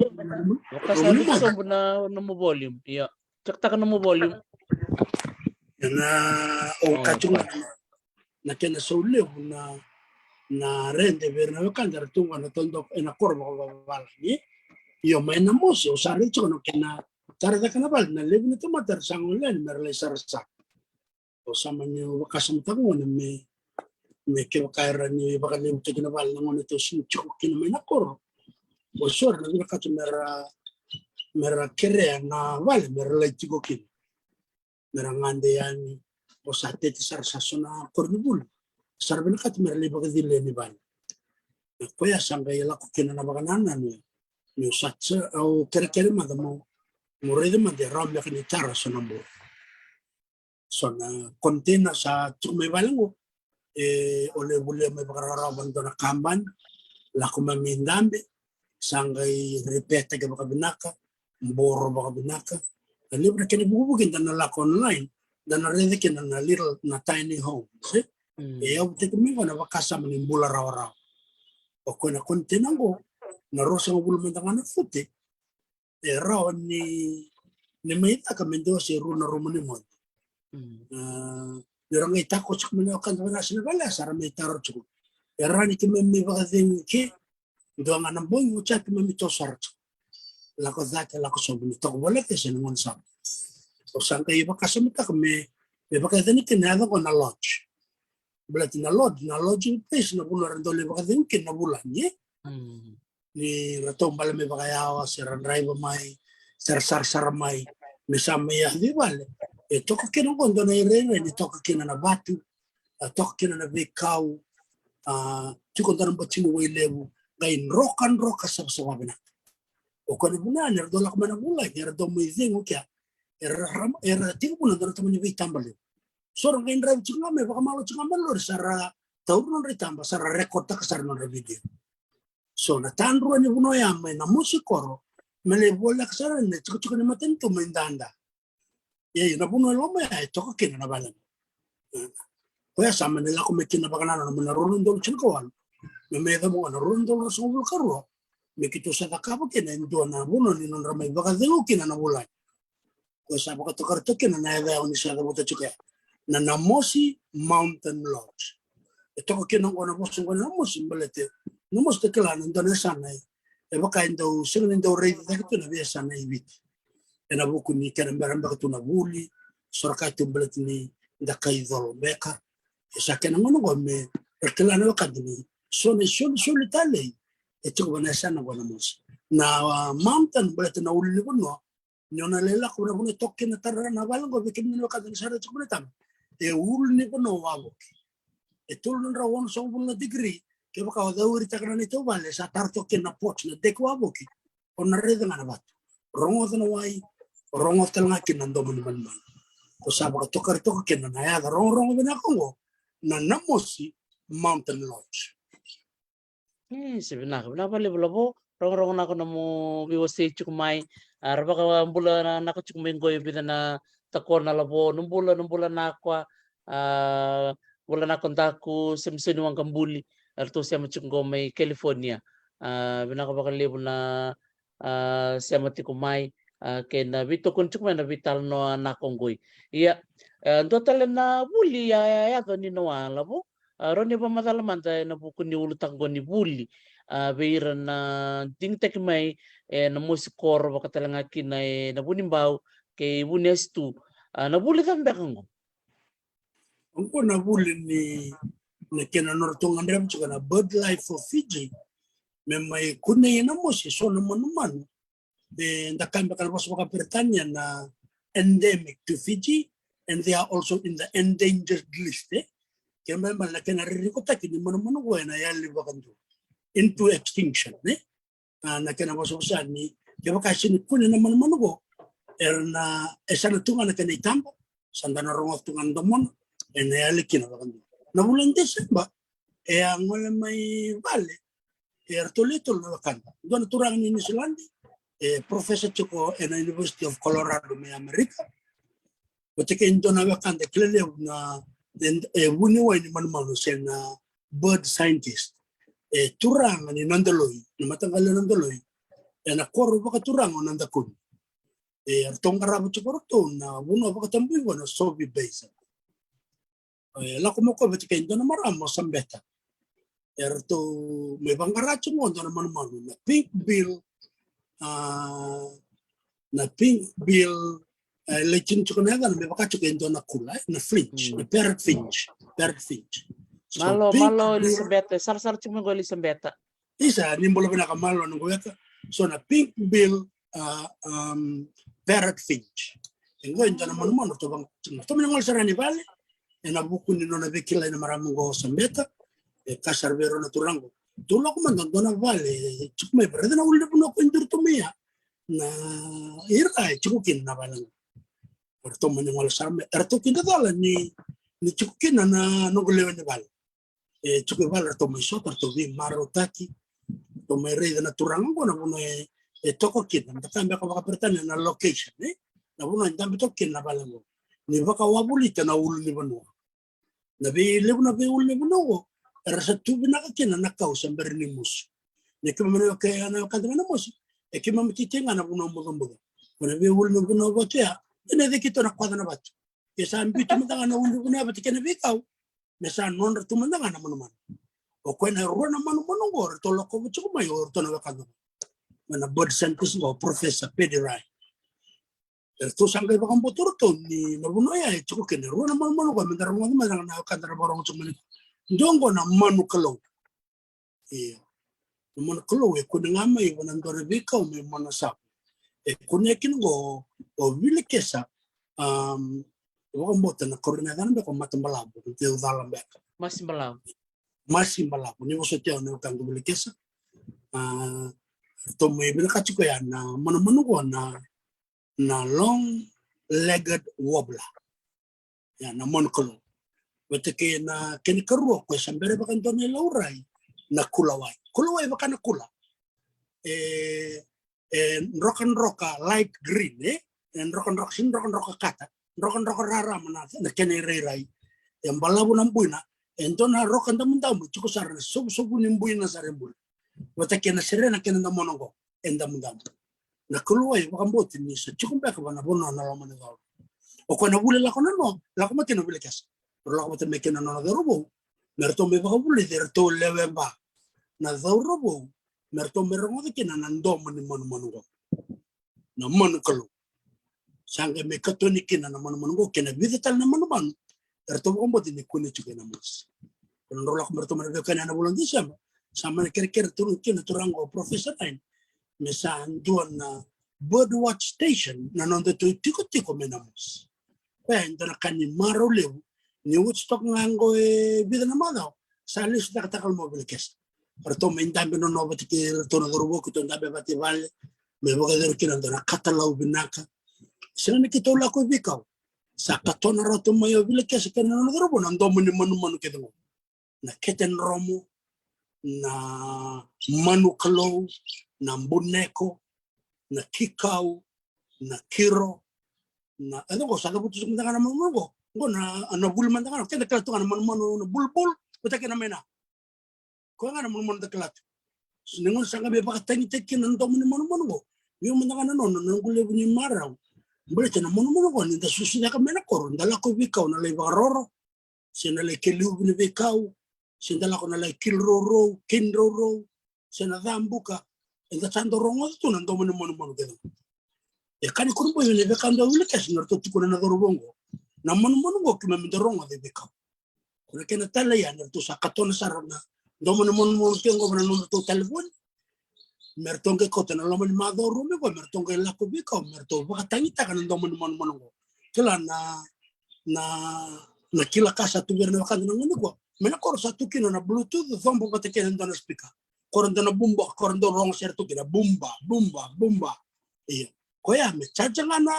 vaka sa rumu ni moce. Sobu na nomu volume. Ia. Cakacaka nomu volume. Na, o, oh, ka tu ga na, na kena sau levu na, na rede vei ira na wekada era tu ga na taudaku ena koro vakavavalagi. Io, mai na mosi, o sa raica tiko na kena tara cake na vale, na levu ni tamata era sa gole yani me ra lai sarasara. O sa mani vakasamataka gona me, me kevaka era ni vakalevutaki na vale na gauna tou sega ni tiko kina mai na koro. O so era na vinakata me ra, me ra kerea na vale me ra lai tiko kina. Me ra gade yani, o sa tete sara sa so na koronivuli. Sa ra vinakata me ra lai vakacili yani vale. Na koya sa qai lako kina na vakanananu. Niu sa, au kerekere mada mo, mo raica mada e rawa beka ni tara so na boro. So na container sa tiko mai vale qo. E, o lai volia mai vakararawa vua na dua na kabani, lako mai mai dabe, sa qai repair-taki vakavinaka, boro vakavinaka. Na levu na kena ivukivuki da na lako online, da na raica kina na little, na tiny home, e? Mm. E yavutaki mai vua na vakasama ni bula rawarawa. O koya na container qo, na ruasagavulu mada ga na fute, e rawa ni, ni mai caka me dua se rua na rumu ni moce. Mm. A, ni ra qai takoso tiko mai na wekada vei na yasa ni vale, sa ra mai taro tiko. E rawa ni keimami mai vakacegu i ke, dua ga na bogi, oti ya keimami toso sara tiko. Lako cake, lako sobu, ni toka voleka se na gaunisala. Au sa qai vakasamataka me, me vakayacani kina na yaca qo na lodge. Baleta na lodge, na lodging place, na vanua era dau lai vakacegu kina na vulagi, e? Ni ra taubale mai vakayawa, se ra draiva mai, se ra sarasara mai, me sa mai yaco i vale. E toka kina oqo dua na irairai ni toka kina na vatu, a toka kina na veikau, a tiko dua na batini wai levu, qai drokadroka savasava vinaka. O koya na vuna ni ra dau lako mai na vulagi, era dau mai cegu kea, era, era tiko vuna dua na tamani veitaba levu. So ra qai draiva tiko ga mai, vakamalo tiko ga mai lori, sa ra taura nodra itaba, sa ra record taka sara nodra video. So na tadrua ni vanua ya mai Namosi koro, me lai voleka sara na tikotiko ni matanitu mai Dada. Ia na vanua e loma ya e toka kina na vale. Koya sa mani lako mai kina vakanananu mai na rua na udolu tinikawalu me mai yacova na rua na udolu ruasagavulu ka rua, me keitou sa cakava kina e dua na vanua ni nodra mai vakacegu kina na vulagi. Koya sa vakatoka ratou kina na yaca ya o ni sa cavuta tiko ya, na Namosi Mountain Lodge. E toka kina oqo na vosa oqo na Namosi, baleta Namosi, da kila, na dua na yasana e vaka e dau sega ni dau raici cake tu na veiyasana i Viti ena vuku ni kena bera beka tu na vuli, so ra kaya tu baleta ni da kai colo beka. E sa kena gauna oqo me ra kila na wekada ni so na isolisoli talei e tiko vua na yasana oqo na Namosi. Na, a, mountain, baleta na ulunivanua, ni o na lai lako na vanua e toka kina, tara na vale oqo, vei kemuni na wekada ni sa rai tiko mai na tama, e ulunivanua wavoki. E tolu na drau onosagavulu na degree. Kevaka o cauritaka na neitou vale, sa tara toka kina na porch, na deki wavoki, o na raica ga na vatu, rogoca na wai, rogoca tale ga kina na domo ni manumanu. Ko sa vakatokari toka kina na yaca rogorogo vinaka oqo, na Namosi Mountain Lodge. E, se vinaka, vinaka vakalevu Lavo. Rogorogo Nako na nomu veiwasei tiko mai. A, ra vakabula na, Nako tiko mai qo e vica na takona, Lavo. Nabula, Nabula Nako, a, Bula Nako Daku, Semisoni Waqabuli, eratou sema tiko qo mai California. A, vinaka vakalevu na, a, sema tiko mai, a, kei na veitokoni tiko mai na veitalanoa Nako qoi. Ia, e, dua tale na vuli ya, ya, yaco ni noa, Lavo. A, rawa ni vakamacala mada ena vuku ni ulutaga qo ni vuli, a, vei ira na digitaki mai e Namosi koro, vaka tale ga kina e Navunibau kei Vuniasitu. A, na vuli cava beka qo? Oqo na vuli ni, na kena nodratou gadreva tiko na BirdLife for Fiji, me mai kunei e Namosi so na manumanu, e, da kaya beka na vosa vakaperitania na endemic to Fiji, and they are also in the endangered list, e. Kena ibalebale na kena ririkotaki ni manumanu qo ena yali vakadua, into extinction, e. A, na kena vosavosa ni kevaka e sega ni kune na manumanu qo, era na, e sa na tu ga na kena itaba, sa da na rogoca tu ga na domona, ena yali kina vakadua. Na vula ni December, e a gole mai vale e ratou lewe tolu na wekada. Dua na turaga ni Niusiladi, e professor tiko ena University of Colorado mai Amerika. Vata kei dua na wekada kila levu na, e, e vuniwai ni manumanu se na bird scientist, e turaga ni Nadaloi, na mataqali Nadaloi, ena koro vakaturaga o Nadakuni. E ratou qarava tiko ratou na vanua vakatabui qo na Sovi Basin. E lako mai o koya vata kei dua na marama o Sabeta. E ratou mai vaqara tiko qo dua na manumanu, na pink bill, a, na pink bill, e, lai tini tiko na yacana me vaka tiko e dua na kula, e, na finch, na parrot finch, parrot finch. So, malo, pink bill. Malo Elisabeta, sarasara tiko mai qo Elisabeta. Isa, ni bula vinaka, malo na qo weka. So na pink bill, a, um, parrot finch. E qo e dua na manumanu ratou vaqara, ratou mai na gole sara yani vale ena vuku ni nona veikilai na marama qo o Sabeta. E kaya sara vei rau na turaga qo, tou lako mada dua na vale e tiko mai, raica na ulunivanua qo e duri tu mai ya, na ira e tiko kina na vale qo. Ratou mai na gole sara mai, eratou kidacala ni, ni tiko kina na noqu lewe ni vale. E tiko i vale, ratou mai sota, ratou veimarautaki, ratou mai raica na turaga qo na vanua e, e toka kina, da kaya beka vakaperitania na location, e? Na vanua e dabe toka kina na vale qo. Ni vakawavolita na ulunivanua. Na veilevu na veiulunivanua qo, era sa tu vinaka kina na kau sa bera ni musu. Ni keimami na weka, na wekada mai Namosi, e keimami titi ga na vanua bucabuca. Ko na veiulunivanua vata ya, e na ceki tu na kwaca na vatu. E sa biu tu mada ga na ulunivanua vata kei na veikau, me sa nodra tu mada ga na manumanu. O koya na rua na manumanu qo ratou lakova tiko mai o ratou na wekada qo, mai na bird scientist qo, Professor Paddy Ryan. Eratou sa qai vakabauta ratou ni na vanua ya e tiko kina e rua na manumanu qo me da rogoca mai na wekada ra vakarorogo tiko mai. Dua qo na Manu Kalou. Io. Na Manu Kalou e kune ga mai vua na dua na veikau mai Manu Savu. E kune kina qo o Vilakesa, um, vakabauta na karua ni yacana beka o Matabalavu, deu cala beka. Masibalavu. Masibalavu, ni vosoti au na wekaqu Vilakesa. A, ratou mai vinakati koya na manumanu qo na, na long-legged warbler. Ia, na Manu Kalou. Vata kei na kena ikarua, koya sa bera vaka dua na ilaurai, na Kulawai. Kulawai vaka na kula. E, e drokadroka light green, e? E drokadroka, sega ni drokadroka kata. Drokadroka rarama na, na kena irairai. E balavu na buina. E dua na roka damudamu, tiko sara na sovusovu ni buina sara e bula. Vata kei na serena kei na domona qo, e damudamu. Na Kulawai vakabauti ni sa tiko beka va na vanua na loma ni colo. O koya na vuli lako na no, lako mai kina o Vilakesa. Ra lako vata mai kina na nona cauravou. Me ratou mai vakavulici, ratou lewe va na cauravou. Me ratou mai rogoca kina na domo ni manumanu qo. Na Manu Kalou. Sa qai mai katoni kina na manumanu qo kei na vica tale na manumanu eratou vakabauta ni kune tiko ena mosi. Ko na drau lako me ratou mai na veiwekani ena vula o December, sa mai na kerekere tu kina turaga o Professor Ryan me sa dua na bird watch station na noda tu tikotiko mai na mosi. Koya e dua na ka ni marau levu ni oti toka ga qo e vica na macawa sa lesu cakacaka loma o Vilakesa. Ratou mai dabe nono vata kei ratou na cauravou, keitou dabe vata i vale me vakayacori kina dua na katalau vinaka. Sega ni keitou lako i veikau. Sa katona ratou mai o Vilakesa kei na nona cauravou na domo ni manumanu kece qo. Na ketedromu, na Manu Kalou, na buneko, na kikau, na kiro, na, e qo sa cavutu tiko mada ga na manumanu qo. Qo na, na vuli mada ga na, keda kila tu ga na manumanu na bulbul, vata kei na maina. Koya ga na manumanu da kila tu. Ni gauna sa qai mai vakatagitaki kina na domo ni manumanu qo. Io mada ga na nona, na noqu levu ni marau. Baleta na manumanu qo ni da susucaka mai na koro, da lako i veikau na lai vakaroro, se na lai keli uvu ni veikau, se da lako na lai kili rourou, keni rourou, se na cabuka, eda sa dau rogoca tu na domo ni manumanu kece. E ka ni koro boi na veka dau Vilakesa na ratou tukuna na cauravou qo. Na manumanu qo keimami dau rogoca i veikau. Ko na kena talei ya, na ratou sa katona sara na domo ni manumanu ke qo na nodratou talevoni. Me ratou qai kauta na loma ni macawa rua mai qo, me ratou qai lako i veikau, me ratou vakatagitaka na domo ni manumanu qo. Kila na, na, na kila ka sa tu vei ira na wekada na gauna qo. Mai na koro sa tu kina na Bluetooth, cobo vata kei na dua na speaker. Koro dua na bumba, koro dau rogo sere tu kina, bumba, bumba, bumba. Io. Koya me charge ga na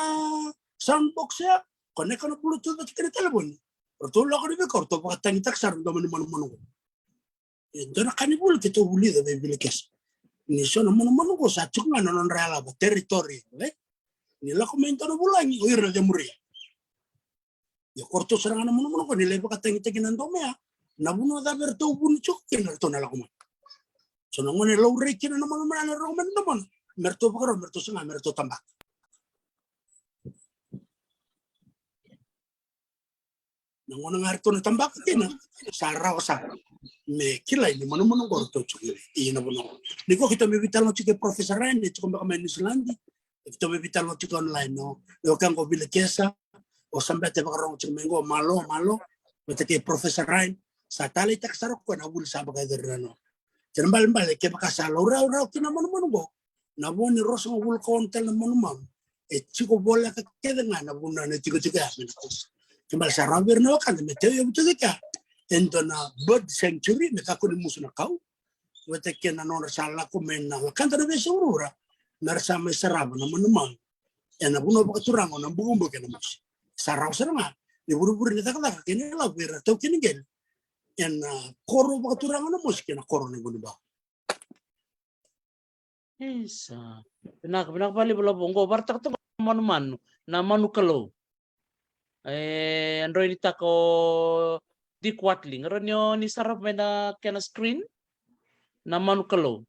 sound box ya, connect na Bluetooth vata kei na talevoni. Ratou lako i veikau, ratou vakatagitaka sara na domo ni manumanu qo. E dua na ka ni vuli keitou vulica vei Vilakesa. Ni so na manumanu qo sa tiko ga na nodra yalava, territory, e? Ni lako mai dua na vulagi, o ira na cemuria. Ia ko ratou sara ga na manumanu qo ni lai vakatagitaki na domo ya. Na vanua cava eratou vuni tiko kina ratou na lako mai. So na gauna e laurai kina na manumanu na lako mai na domona, me ratou vakarau, me ratou saga, me ratou tabaka. Na gauna ga ratou na tabaka kina, sa rawa sara me kilai ni manumanu qo ratou tiko i na vanua qo. Ni ko keitou mai veitalanoa tiko kei Professor Ryan, e tiko beka mai New Zealand, e keitou mai veitalanoa tiko online, no? E o kea qo Vilakesa, o Sabete vakarogo tiko mai qo, malo, malo, vata kei Professor Ryan, sa taleitaka sara o koya na vuli sa vakayacori na no. Kena balebale kevaka sa laurai rawa kina na manumanu qo, na vo ni ruasagavulu ka ono tale na manumanu e tiko voleka kece ga na vanua na tikotiko ya me na kusa. Kena bale sa rawa vei ira na wekada me tauyavu tiko kea e dua na bird sanctuary me kakua ni musu na kau. Vata kei na nodra sa lako mai na wekada na veiyasai vuravura me ra sa mai sarava na manumanu ena vanua vakaturaga o Nabukabuka kei Namosi. Sa rawa sara ga ni vurevure ni cakacaka kei na ilavo vei ira na taukei ni qele ena koro vakaturaga o Namosi kei na koro o Navunibau. Isa. Vinaka, vinaka vakalevu Lavo. Qo vakaraitaka toka na manumanu, na Manu Kalou. E, a droinitaka o Dick Watling. Rawa ni o ni sarava mai na kena screen na Manu Kalou.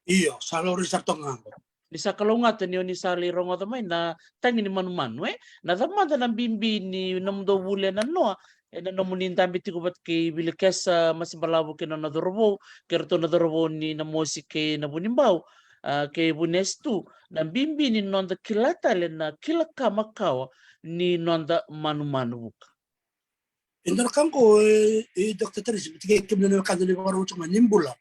Io, sa laurai sara toka ga qo. Ni sa kalougata ni o ni sa lai rogoca mai na tagi ni manumanu, e? Na cava mada na bibi ni nomudou vuli ena noa, ena nomuni dabe tiko vata kei Vilakesa Masibalavu kei na nona cauravou, kei ratou na cauravou ni Namosi kei Navunibau. a, kei Vunesi tu, na bibi ni noda kila tale na kila ka makawa ni noda manumanu vuka. E dua na ka qo, e, e, Doctor Teresi, vata kei kemuni na wekada ni vakarorogo tiko mai ni bula.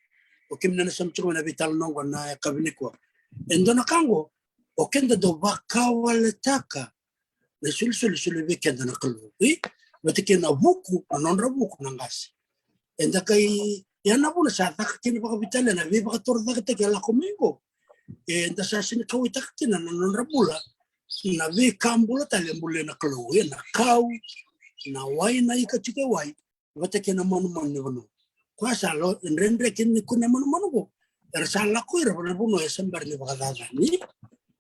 O kemuni na sema tiko mai na veitalanoa qo na yakavi nikua. E dua na ka qo, o keda dau vakawaletaka na isolisoli e soli vei keda na Kalou. I, vata kei na vuku, na nodra vuku na qase. Eda qai, ya na vuna sa caka kina vakaveitalia na veivakatorocaketaki e lako mai qo. Eda sa sega ni kauwaitaka kina na nodra bula na veika bula tale e bulia na Kalou. Ia na kau, na wai, na ika tiko e wai, vata kei na manumanu ni vanua. Koya sa lo, dredre kina ni kune manumanu qo. Era sa lako ira vei na vanua e se bera ni vakacacani.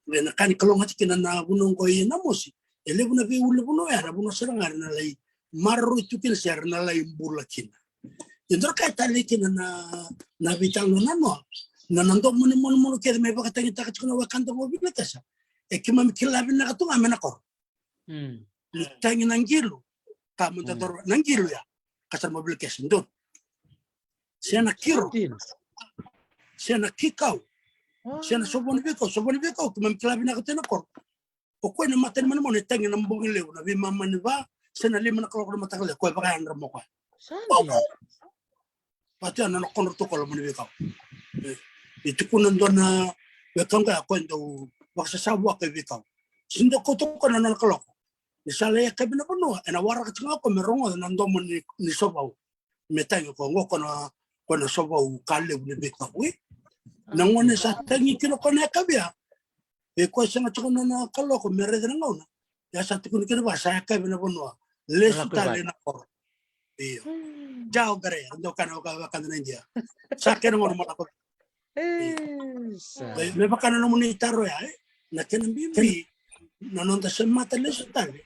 Vei na ka ni kalougata kina na vanua qo i Namosi. E levu na veiulunivanua ya, na vanua sara ga era na lai maroroi tu kina se era na lai bula kina. E dua na ka e talei kina na, na veitalanoa na noa. Na, na domo ni manumanu kece me vakatagitaka tiko na wekada vakaVilakesa. E keimami kila vinaka tu ga me na koro. Mm. Ni tagi na qilu, ka mo da doro na qilu ya. Ka sa mo Vilakesa, donu. Se na kiro. Seventeen. Se na kikau. Se na sovo ni veikau, sovo ni veikau, keimami kila vinaka tu na koro. O koya na mata ni manumanu e tagi na bogi levu, na veimama ni va, se na lima na kaloko na mataka lailai, koya e vakayadra mai o koya. Sa dina. Vata ya na nona kodro tu ko loma ni veikau. E, e tukuna e dua na wekaqu ya, koya e dau vakasasavuaka e veikau. Sega ni dau kauta o koya na nona kaloko. Ni sa lai yakavi na vanua, ena waraka tiko ga o koya me rogoca na domo ni, ni sovau. Me tagi o koya, qo o koya na, koya na sovau ka levu ni veikau, e. Na gauna sa tagi kina o koya na yakavi ya, e koya sega tiko na nona kaloko me raica na gauna. Ia sa tukuni kina vaka sa yakavi na vanua. Lesu tale na koro. Io. Jao gare, dau kana vaka, vaka na Idia. Sa kena gauna mo lako. Isa. Me, me vaka na nomuni taro ya, e? Na kena bibi, na noda semata lesu tale.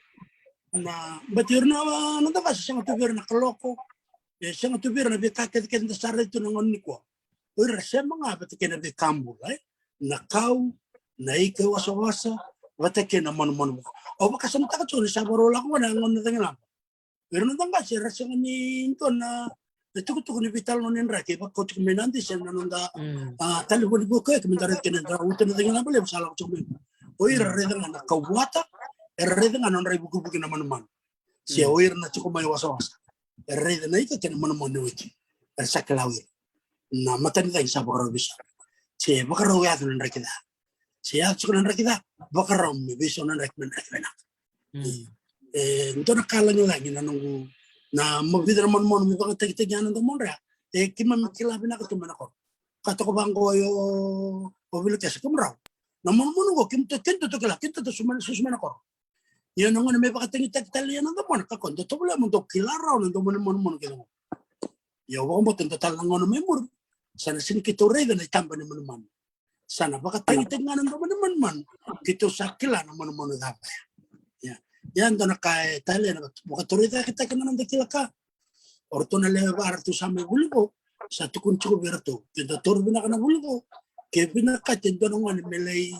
Na, but ira na, noda qase sega tu vei ira na kaloko. E sega tu vei ira na veika kecekece da sa raica tu na gauna nikua. O ira sema ga vata kei na veika bula, e? Na kau, na ika e wasawasa, vata kei na manumanu. Au vakasamataka tiko ni sa vakarau lako ga na gauna na cagilaba. Ira na noda qase era sega ni dua na, na tukutuku ni veitalanoa ni draki, vakau tiko mai na dise na noda, a, talevoni vakaeke me da raica kina, da uta na cagilaba levu sa lako tiko mai. O ira raica ga na kau vuata, era raica ga na nodra ivukivuki na manumanu. Se o ira na tiko mai wasawasa, era raica na ika kei na manumanu ni wiki. Era sa kila o ira. Na matanicagi sa vakarau veisau. Se vakarau yaco na draki ca. Se yaco tiko na draki ca, vakarau me veisau na draki me draki vinaka. E, dua na ka lagilagi na noqu, na ma vica na manumanu me vakatagitaki ga na domodra ya. E keimami kila vinaka tu mai na koro. Ka toka vaqo o, o Vilakesa, kemudrau. Na manumanu qo, kemudrau, kemudrau kila, kemudrau susuma, susuma na koro. Ia na gauna me vakatagitaki tale ia na domona, ka ko dou tovolea mo dou kila rawa na domo ni manumanu kece qo. Ia au vakabauta dua tale na gauna mai muri, sa na sega ni keitou raica na itaba ni manumanu. Sa na vakatagitaki ga na domo ni manumanu, keitou sa kila na manumanu cava ya. Ia, ia dua na ka e tale na vakatorocaketaki na noda kila ka. O ratou na lewe va ratou sa mai vuli qo, sa tukuni tiko vei ratou. Ke da taura vinaka na vuli qo, ke vinakati e dua na gone me lai,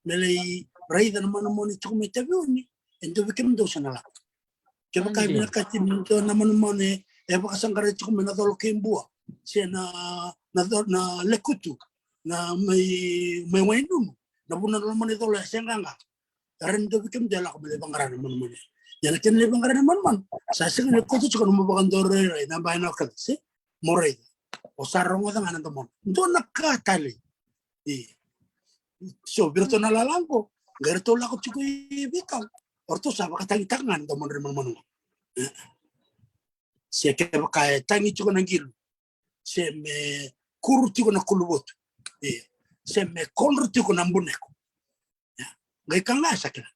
me lai raica na manumanu e tiko mai Taveuni, e dua vei kemudou sa na lako. Kevaka e vinakati e dua na manumanu e vakasaqarai tiko mai na Colo kei Bua, se na, na, na Lekutu, na mai, mai Wainunu, na vanua na loma ni colo e se qaqa. Era na dua vei kemudou e lako me lai vaqara na manumanu. Ia na kena lai vaqara na manumanu, sa sega ni kauta tiko na nomu vakadua rairai na bai na wakaci, se mo raica. O sa rogoca ga na domona. Dua na ka tale. E. So vei ratou na lala qo, qai ratou lako tiko i veikau, o ratou sa vakatagitaka ga na domodra na manumanu. E. Se kevaka e tagi tiko na qilu, se me kuru tiko na kuluvotu, e, se me kodro tiko na buneko. Ia, qai ka ga sa kila.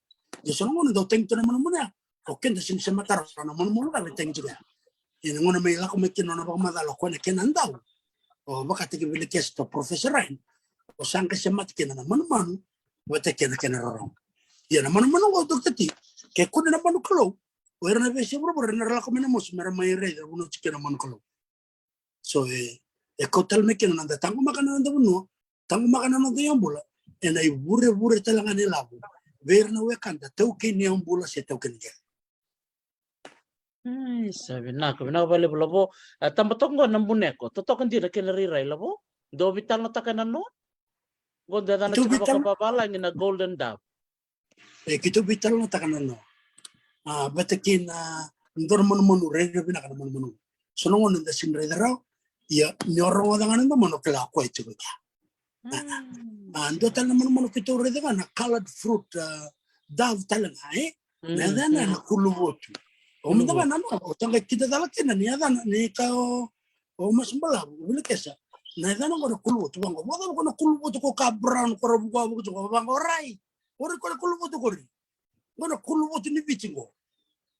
Ia so na gauna dau tagi tu na manumanu ya, o keda sega ni semata rawa na manumanu ga e tagi tiko ya. Ia na gauna mai lako mai kina na vakamacala o koya na kena dau, o vakataki Vilakesa, Professor Ryan, o sa qai semata kina na manumanu vata kei na kena rorogo. Ia na manumanu qo, Doctor T, ke kune na manu kalou, o ira na veiyasai vuravura era na lako mai Namosi me ra mai raica na vanua tiko kina na manu kalou. So e, e kau tale mai kina na noda taqomaka na noda vanua, taqomaka na noda iyaubula ena ivurevure tale ga ni lavo vei ira na wekada taukei ni iyaubula se taukei ni qele. Sa vinaka, vinaka vakalevu Lavo. A, taba toka qo na buneko, totoka dina kena rairai Lavo. Dou veitalanoataka ena noa? Qo da yacana tiko vakavavalagi na golden dove. E, keitou veitalanoataka na noa. A, vata kei na dua na manumanu, rairai vinaka na manumanu. So na gauna da sega ni raica rawa, ia ni o rogoca ga na domona o kila o koya tiko kea. A, dua tale na manumanu keitou raica ga na coloured fruit, a, dove tale ga, e? Na yacana na kuluvotu. O mada ga na noa, o taqa kida cala kina ni yacana, ni ka o, o masu balavu, o Vilakesa. Na yacana qo na kuluvotu, vaqo. Vakacava qo na kuluvotu ko ka brown, ko ra vukavuka tiko, vaqo rai. O rai ko na kuluvotu ko ri. Qo na kuluvotu ni Viti qo.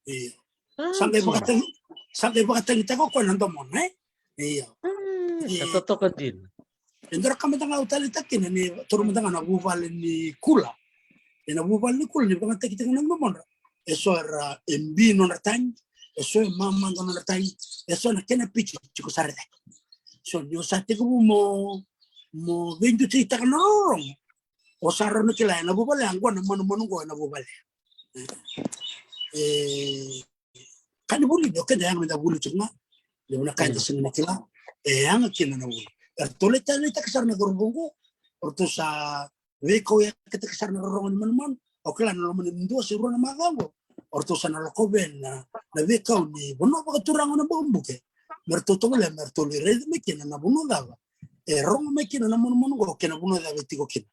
Io. Sa qai vakatagi, sa qai vakatagitaka o koya na domona, e? Io. Sa totoka dina. E dua na ka mada ga au taleitaka kina ni taura mada ga na vuvale ni kula. E na vuvale ni kula ni vakayagataki tiko na domodra. E so era e bi nodra tagi, e so e mamada nodra tagi, e so na kena piti tiko sara cake. So ni o sa tekivu mo, mo veiduseitaka na rorogo. O sa rawa ni kila ena vuvale ya qo na manumanu qo ena vuvale ya. E, ka ni vuli, o keda yaga meda vuli tiko ga. Levu na ka eda sega ni kila. E yaga kina na vuli. Eratou lai taleitaka sara na cauravou qo. Oratou sa veikauyakataka sara na rorogo ni manumanu. O kila na loma ni dua se rua na macawa qo. Oratou sa na lakova na, na veikau ni vanua vakaturaga na Bakabuke. Me ratou tovolea, me ratou lai raica mai kina na vanua cava e rogo mai kina na manumanu qo kei na vanua cava e tiko kina.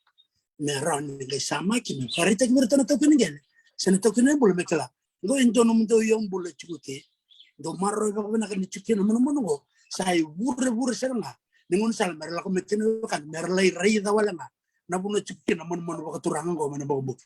Me rawa ni qai samaki, me vakaraitaki vei iratou na taukei ni qele se na taukei ni bula me kila. Qo e dua nomudou iyaubula e tiko ke. Dou maroroya vakavinaka ni tiko kina na manumanu qo. Sa ivurevure sara ga ni gaunisala me ra lako mai kina vaka me ra lai raica wale ga na vanua e tiko kina na manumanu vakaturaga qo mai na Bakabuke.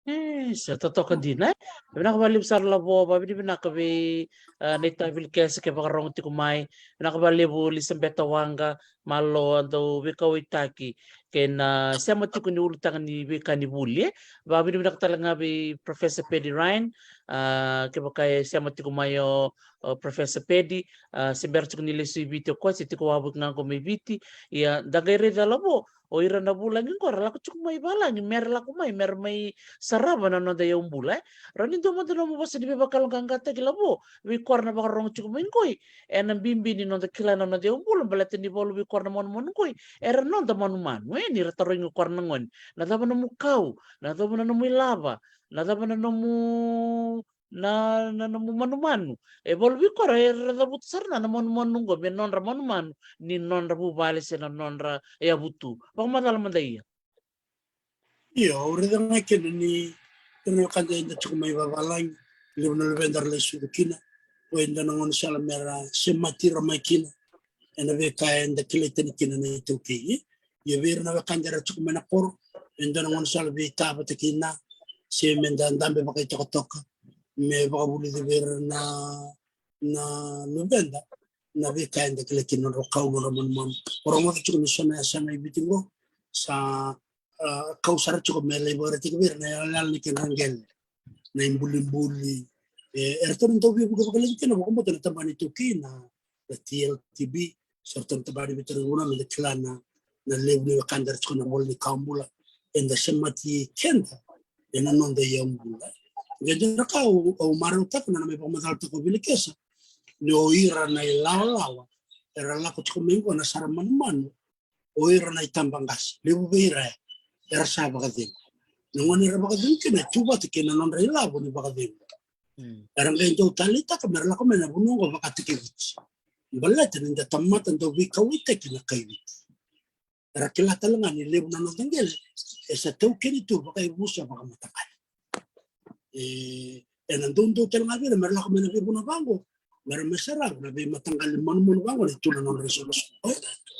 E, sa totoka dina, e. Vinaka vakalevu sara Lavo, vakavinavinaka vei, a, na itavi Vilakesa ke vakarogo tiko mai. Vinaka vakalevu Lisabeta Waqa, malo a dau veikauwaitaki kei na sema tiko ni ulutaga ni veika ni vuli, e. Vakavinavinaka tale ga vei Professor Paddy Ryan, a, kevaka e sema tiko mai o, o Professor Paddy, a, se bera tiko ni lesu i Viti o koya, se tiko wavoki ga qo mai Viti. Ia, da qai raica Lavo, o ira na vulagi qo ra lako tiko mai valagi, me ra lako mai, me ra mai sarava na noda iyaubula, e. Rawa ni dua mada nomu vosa ni veivakayaloqaqataki Lavo vei kora na vakarorogo tiko mai qoi, ena bibi ni noda kila na noda iyaubula, baleta ni valu vei kora na manumanu qoi era noda manumanu, e, ni ra tarogi kora na gone, na cava nomu kau, na cava na nomu ilava, na cava na nomu na, na nomu manumanu. E valu vei kora era cavuta sara na, na manumanu qo me nodra manumanu ni nodra vuvale se na nodra yavutu. Vakamacala mada ia. Io, au raica ga kina ni ira na wekada eda tiko mai vavalagi, levu na luveda ra lai sucu kina, o eda na gaunisala me ra semati ira mai kina ena veika eda kilai tani kina na iTaukei. Ia vei ira na wekada era tiko mai na koro, e dua na gaunisala veitavata kina, se meda dabe vakaitokatoka me vakavulici vei ira na, na luveda na veika eda kilai kina, nodra kau, nodra manumanu. O rogoca tiko ni so na yasana i Viti qo sa, a, kau sara tiko me lai vakaraitaki vei ira na yalayala ni kedra qele, na ibulibuli. E, eratou na dau veivuke vakalevu kina, vakabauta na tabana iTaukei, na, na T L T B, se ratou na tabana veitarogi vunau, meda kila na, na levu ni wekada era tiko na ivola ni kawa bula, eda semati keda ena noda iyaubula. Qai dua na ka au, au marautaka na, na mai vakamacalataka o Vilakesa, ni o ira na ilawalawa era lako tiko mai qo na sara manumanu, o ira na itabaqase, levu vei ira era sa vakacegu. Na gauna era vakacegu kina e tu vata kei na nodra ilavo ni vakacegu. Mm. Era qai dau taleitaka me ra lako mai na vanua qo vakatekiviti. Baleta ni da tamata dau veikauwaitaki na kai Viti. Era kila tale ga ni levu na noda qele e sa taukeni tu vakaivusa vakamataqali. E, ena doudou tale ga vei ira me ra lako mai na veivuna vaqo, me ra mai sarava na veimataqali manumanu vaqo na tu na nodra isoqosoqo.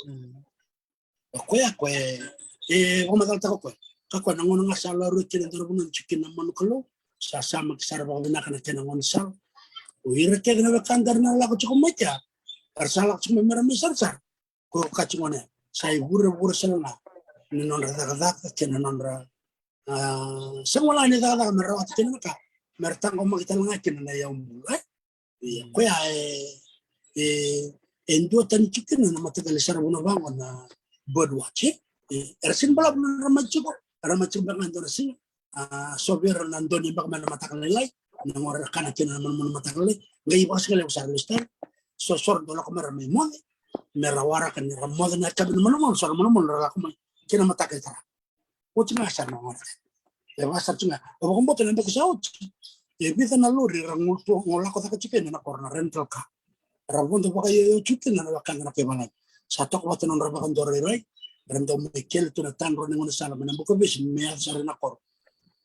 Mm. O koya, koya e, e vakamacalataka o koya. Ka koya na gauna ga sa laurai kina e dua na vanua ni tiko kina na manu Kalou, sa samaki sara vakavinaka na kena gaunisala. O ira kece na wekada era na lako tiko mai kea, era sa lako tiko mai me ra mai sarasara. Ko ka tiko gona, sa ivurevure sara ga ni nodra cakacaka kei na nodra, a, sega wale ni cakacaka me ra rawata kina na ka, me ra taqomaki tale ga kina na iyaubula, e? Ia, koya e, e, e dua tani tiko kina na mataqali sara vuna vaqo na bird watch, e? E, era sega ni balavu na nodra mai tiko, era mai tiko beka ga e dua na siga, a, so vei ira na doni beka mai na mataka lailai, na gauna era kana kina na manumanu mataka lailai, qai vakasigalevu sara lesu tale, so, so ra dau lako mai ra mai moce, me ra waraka ni ra moce na yakavi na manumanu, so ra manumanu ra lako mai, kei na mataka e tara. Oti ga sa na gona. E vaka sa tu ga. E vakabauta na beka sa oti. E vica na lori ra gultu, go lako caka tiko ena koro na rental car. Ra vodo vakaioio tiko kina na wekada na kai valagi. Sa toka vata nodra vakadua rairai. Ra dau mai kele tu na tadra ni gaunisala mai na buka vesi me yaco sara ena koro.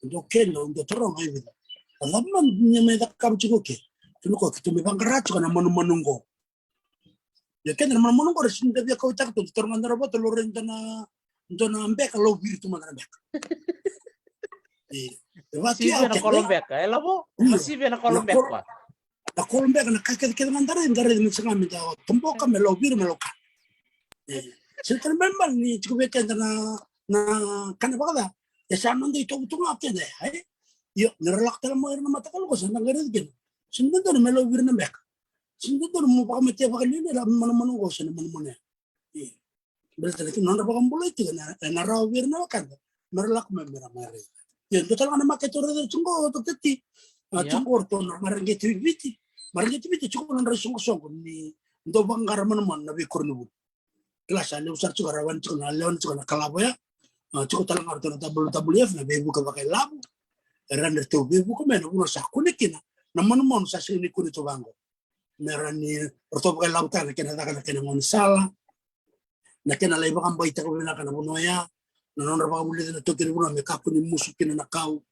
Dau kele, dau taroga e vica. A cava na ni mai cakava tiko ke? Tukuna o koya keitou mai vaqara tiko na manumanu qo. Ia keda na manumanu qo ra sega ni da via kauaitaka tu, da taroga dua na vata, lori dua na, dua na beka, lau viri tu mada na beka. E, e vaka tu ya o keda. Sivia na kolo beka, e lavo? Io. Sivia na kolo beka. Na kolo beka, na ka kecekece ga da raica, da raica me sega me da toboka, me lau viri, me lau kana. E, sega tale me bale ni tiko vei keda na, na kana vakaca. E sa noda itovo tu ga o keda, e. Io, ni ra lako tale mai ira na mataqali qo sa da qai raica kina. Sega ni dodonu me lau viri na beka. Sega ni dodonu mo vakamatea vakalialia na manumanu qo se na manumanu ya. Io. Baleta na kena nodra vakabulai tiko na, na rawa vei ira na wekada me ra lako mai me ra mai raica. Io, dua tale ga na makete au raica tiko qo, Doctor T. A, tiko qo ratou na Mareqeti Viti. Mareqeti Viti tiko nodra isoqosoqo ni dau vaqara manumanu na veikoronivuli. Kila sa levu sara tiko, ra wani tiko na lewe ni tiko na kalavo ya. A, tiko tale ga ratou na W W F, na veivuke vakailavo. Era na ratou veivuke mai na vanua sa kune kina na manumanu sa sega ni kune tu vaqo. Me ra ni ratou vakailavotaka na kena caka na kena gaunisala, na kena lai vakabaitaka vinaka na vanua ya, na nodra vakavulica na taukei ni vanua me kakua ni musu kina na kau,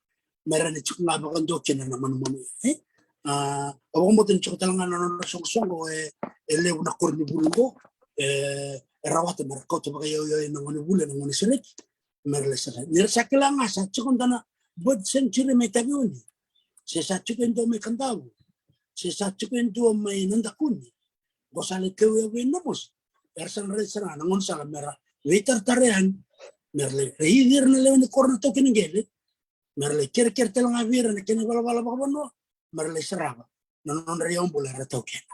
me ra ni tiko ga vakadua kina na manumanu ya, e? A, au vakabauta ni tiko tale ga na nodra soqosoqo e, e levu na koronivuli qo, e, e rawata me ra kauta vakaiyauyau na gonevuli, na gone sereki, me ra lai sara. Ni ra sa kila ga sa tiko dua na bird sanctuary mai Taveuni, se sa tiko e dua mai Kadavu, se sa tiko e dua mai Nadakuni, qo sa lai kau yavu e Namosi. Era sa na raica sara ga na gaunisala me ra veitaratara yani, me ra lai raici ira na lewe ni koro na taukei ni qele, me ra lai kerekere tale ga vei ira na kena ivalavala vakavanua, me ra lai sarava na nodra iyau bula era taukena.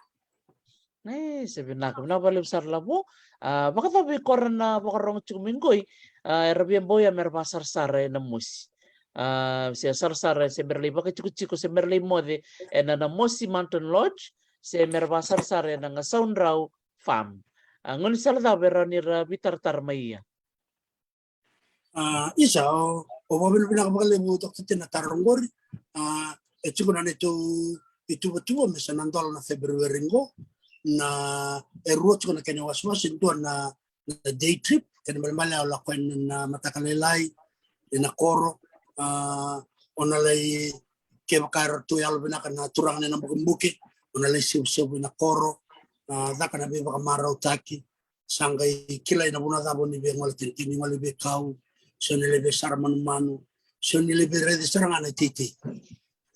E, se vinaka, vinaka vakalevu sara Lavo. A, vakacava i koro na vakarorogo tiko mai qoi, a, era via bau ya me ra vakasarasara e Namosi. A, se sarasara, se me ra lai vakatikotiko, se me ra lai moce ena Namosi Mountain Lodge, se me ra vakasarasara ena Gasaudrau Farm. A, gaunisala cava e rawa ni ra veitaratara mai ia? A, isa, o, o vakavinavinaka vakalevu Doctor T na taro qori. A, e tiko na neitou ituvatuva me sa na dola na February qo. Na, e rua tiko na kena iwasewase, dua na, na day trip, kena ibalebale o lako yani na mataka lailai ena koro. A, o na lai, kevaka eratou yalovinaka na turaga ni Nabukebuke, o na lai sevusevu ena koro. A, caka na veivakamarautaki. Sa qai kilai na vanua cava o ni via gole kina, ke ni gole veikau, se o ni lai veisara manumanu, se o ni lai veiraici sara ga na iteitei.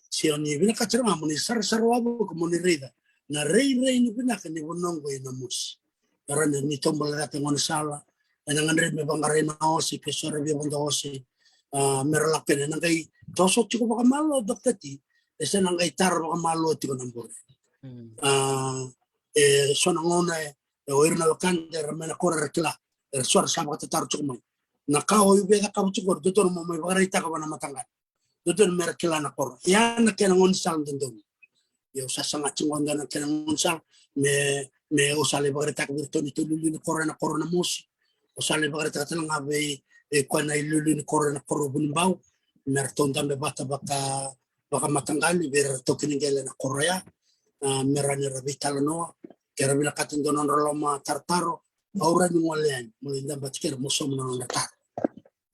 Se o ni vinakata sara ga mo ni sarasara wavoki mo ni raica na rairai ni vinaka ni vanua qo i Namosi. Era na ni taubale cake gaunisala, ena gadrevi me vaqarai na ose, ke so era via vodo ose, a, me ra lako kina, ena qai toso tiko vakamalua Doctor T, e sa na qai tara vakamalua tiko na bure. Mm. A, e so na gauna e, e o ira na wekada era mai na koro era kila, era so era sa vakatataro tiko mai. Na ka o via cakava tiko qori, dodonu mo mai vakaraitaka vua na mataqali. Dodonu me ra kila na koro. Ia na kena gaunisala dodonu. Ia au sa saga tiko qo dua na kena gaunisala me, me au sa lai vakaraitaka vei iratou na iliuliu ni koro ena koro Namosi. Au sa lai vakaraitaka tale ga vei, e, koya na iliuliu ni koro ena koro Vunibau. Me ratou dabe vata vaka, vakamataqali vei ira na taukei ni qele ena koro ya. A, me ra ni ra veitalanoa. Ke ra vinakata e dua na nodra loma tarotaro, au rawa ni gole yani mo lai dabe vata kei ira mo sauma na nodra taro.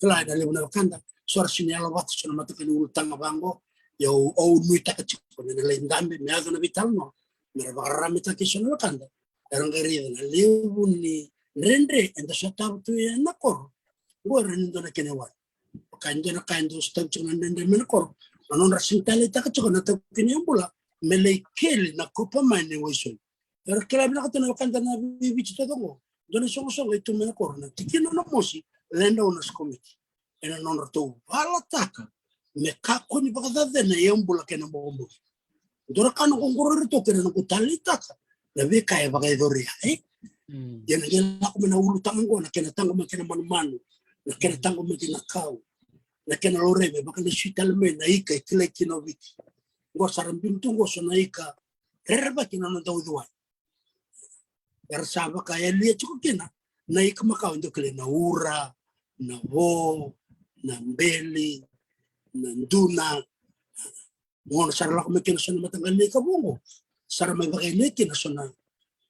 Kila ena levu na wekada, so era sega ni yalo vata, so na mataqali ulutaga vaqo. Ia au, au nuitaka tiko me na lai dabe, me yaco na veitalanoa, me ra vakararamataki e so na wekada. Era qai raica na levu ni dredre eda sotava tu ena koro. Qo e rawa ni dua na kena iwali. Vaka e dua na ka eda sotava tiko na dredre mai na koro. Na nodra sega ni taleitaka tiko na taukei ni bula me lai keli na copper mine e Waisoli. Era kila vinaka tu na wekada na veiviti taucoko qo. Dua na isoqosoqo e tu mai na koro, na tikina o Namosi, Landowners Committee. Ena nodratou valataka me kakua ni vakacacana e Bula kei na Bokobuka. Dua na ka noqu qororatou kei na noqu taleitaka na veika e vakayacori ya, e? Mm. Ia na qai lako mai na ulutaga qo, na kena taqomaki na manumanu, na kena taqomaki na kau, na kena laurai me vakalesui tale mai na ika e kilai kina o Viti. Qo sa ra biu tu qo so na ika rerevaki na noda uciwai. Era sa vakayalia tiko kina na ika makawa, e dau kilai na ura, na vo, na beli, na duna. Gona sara lako mai kina so na mataqali ika vuqo, sara mai vakailei kina so na,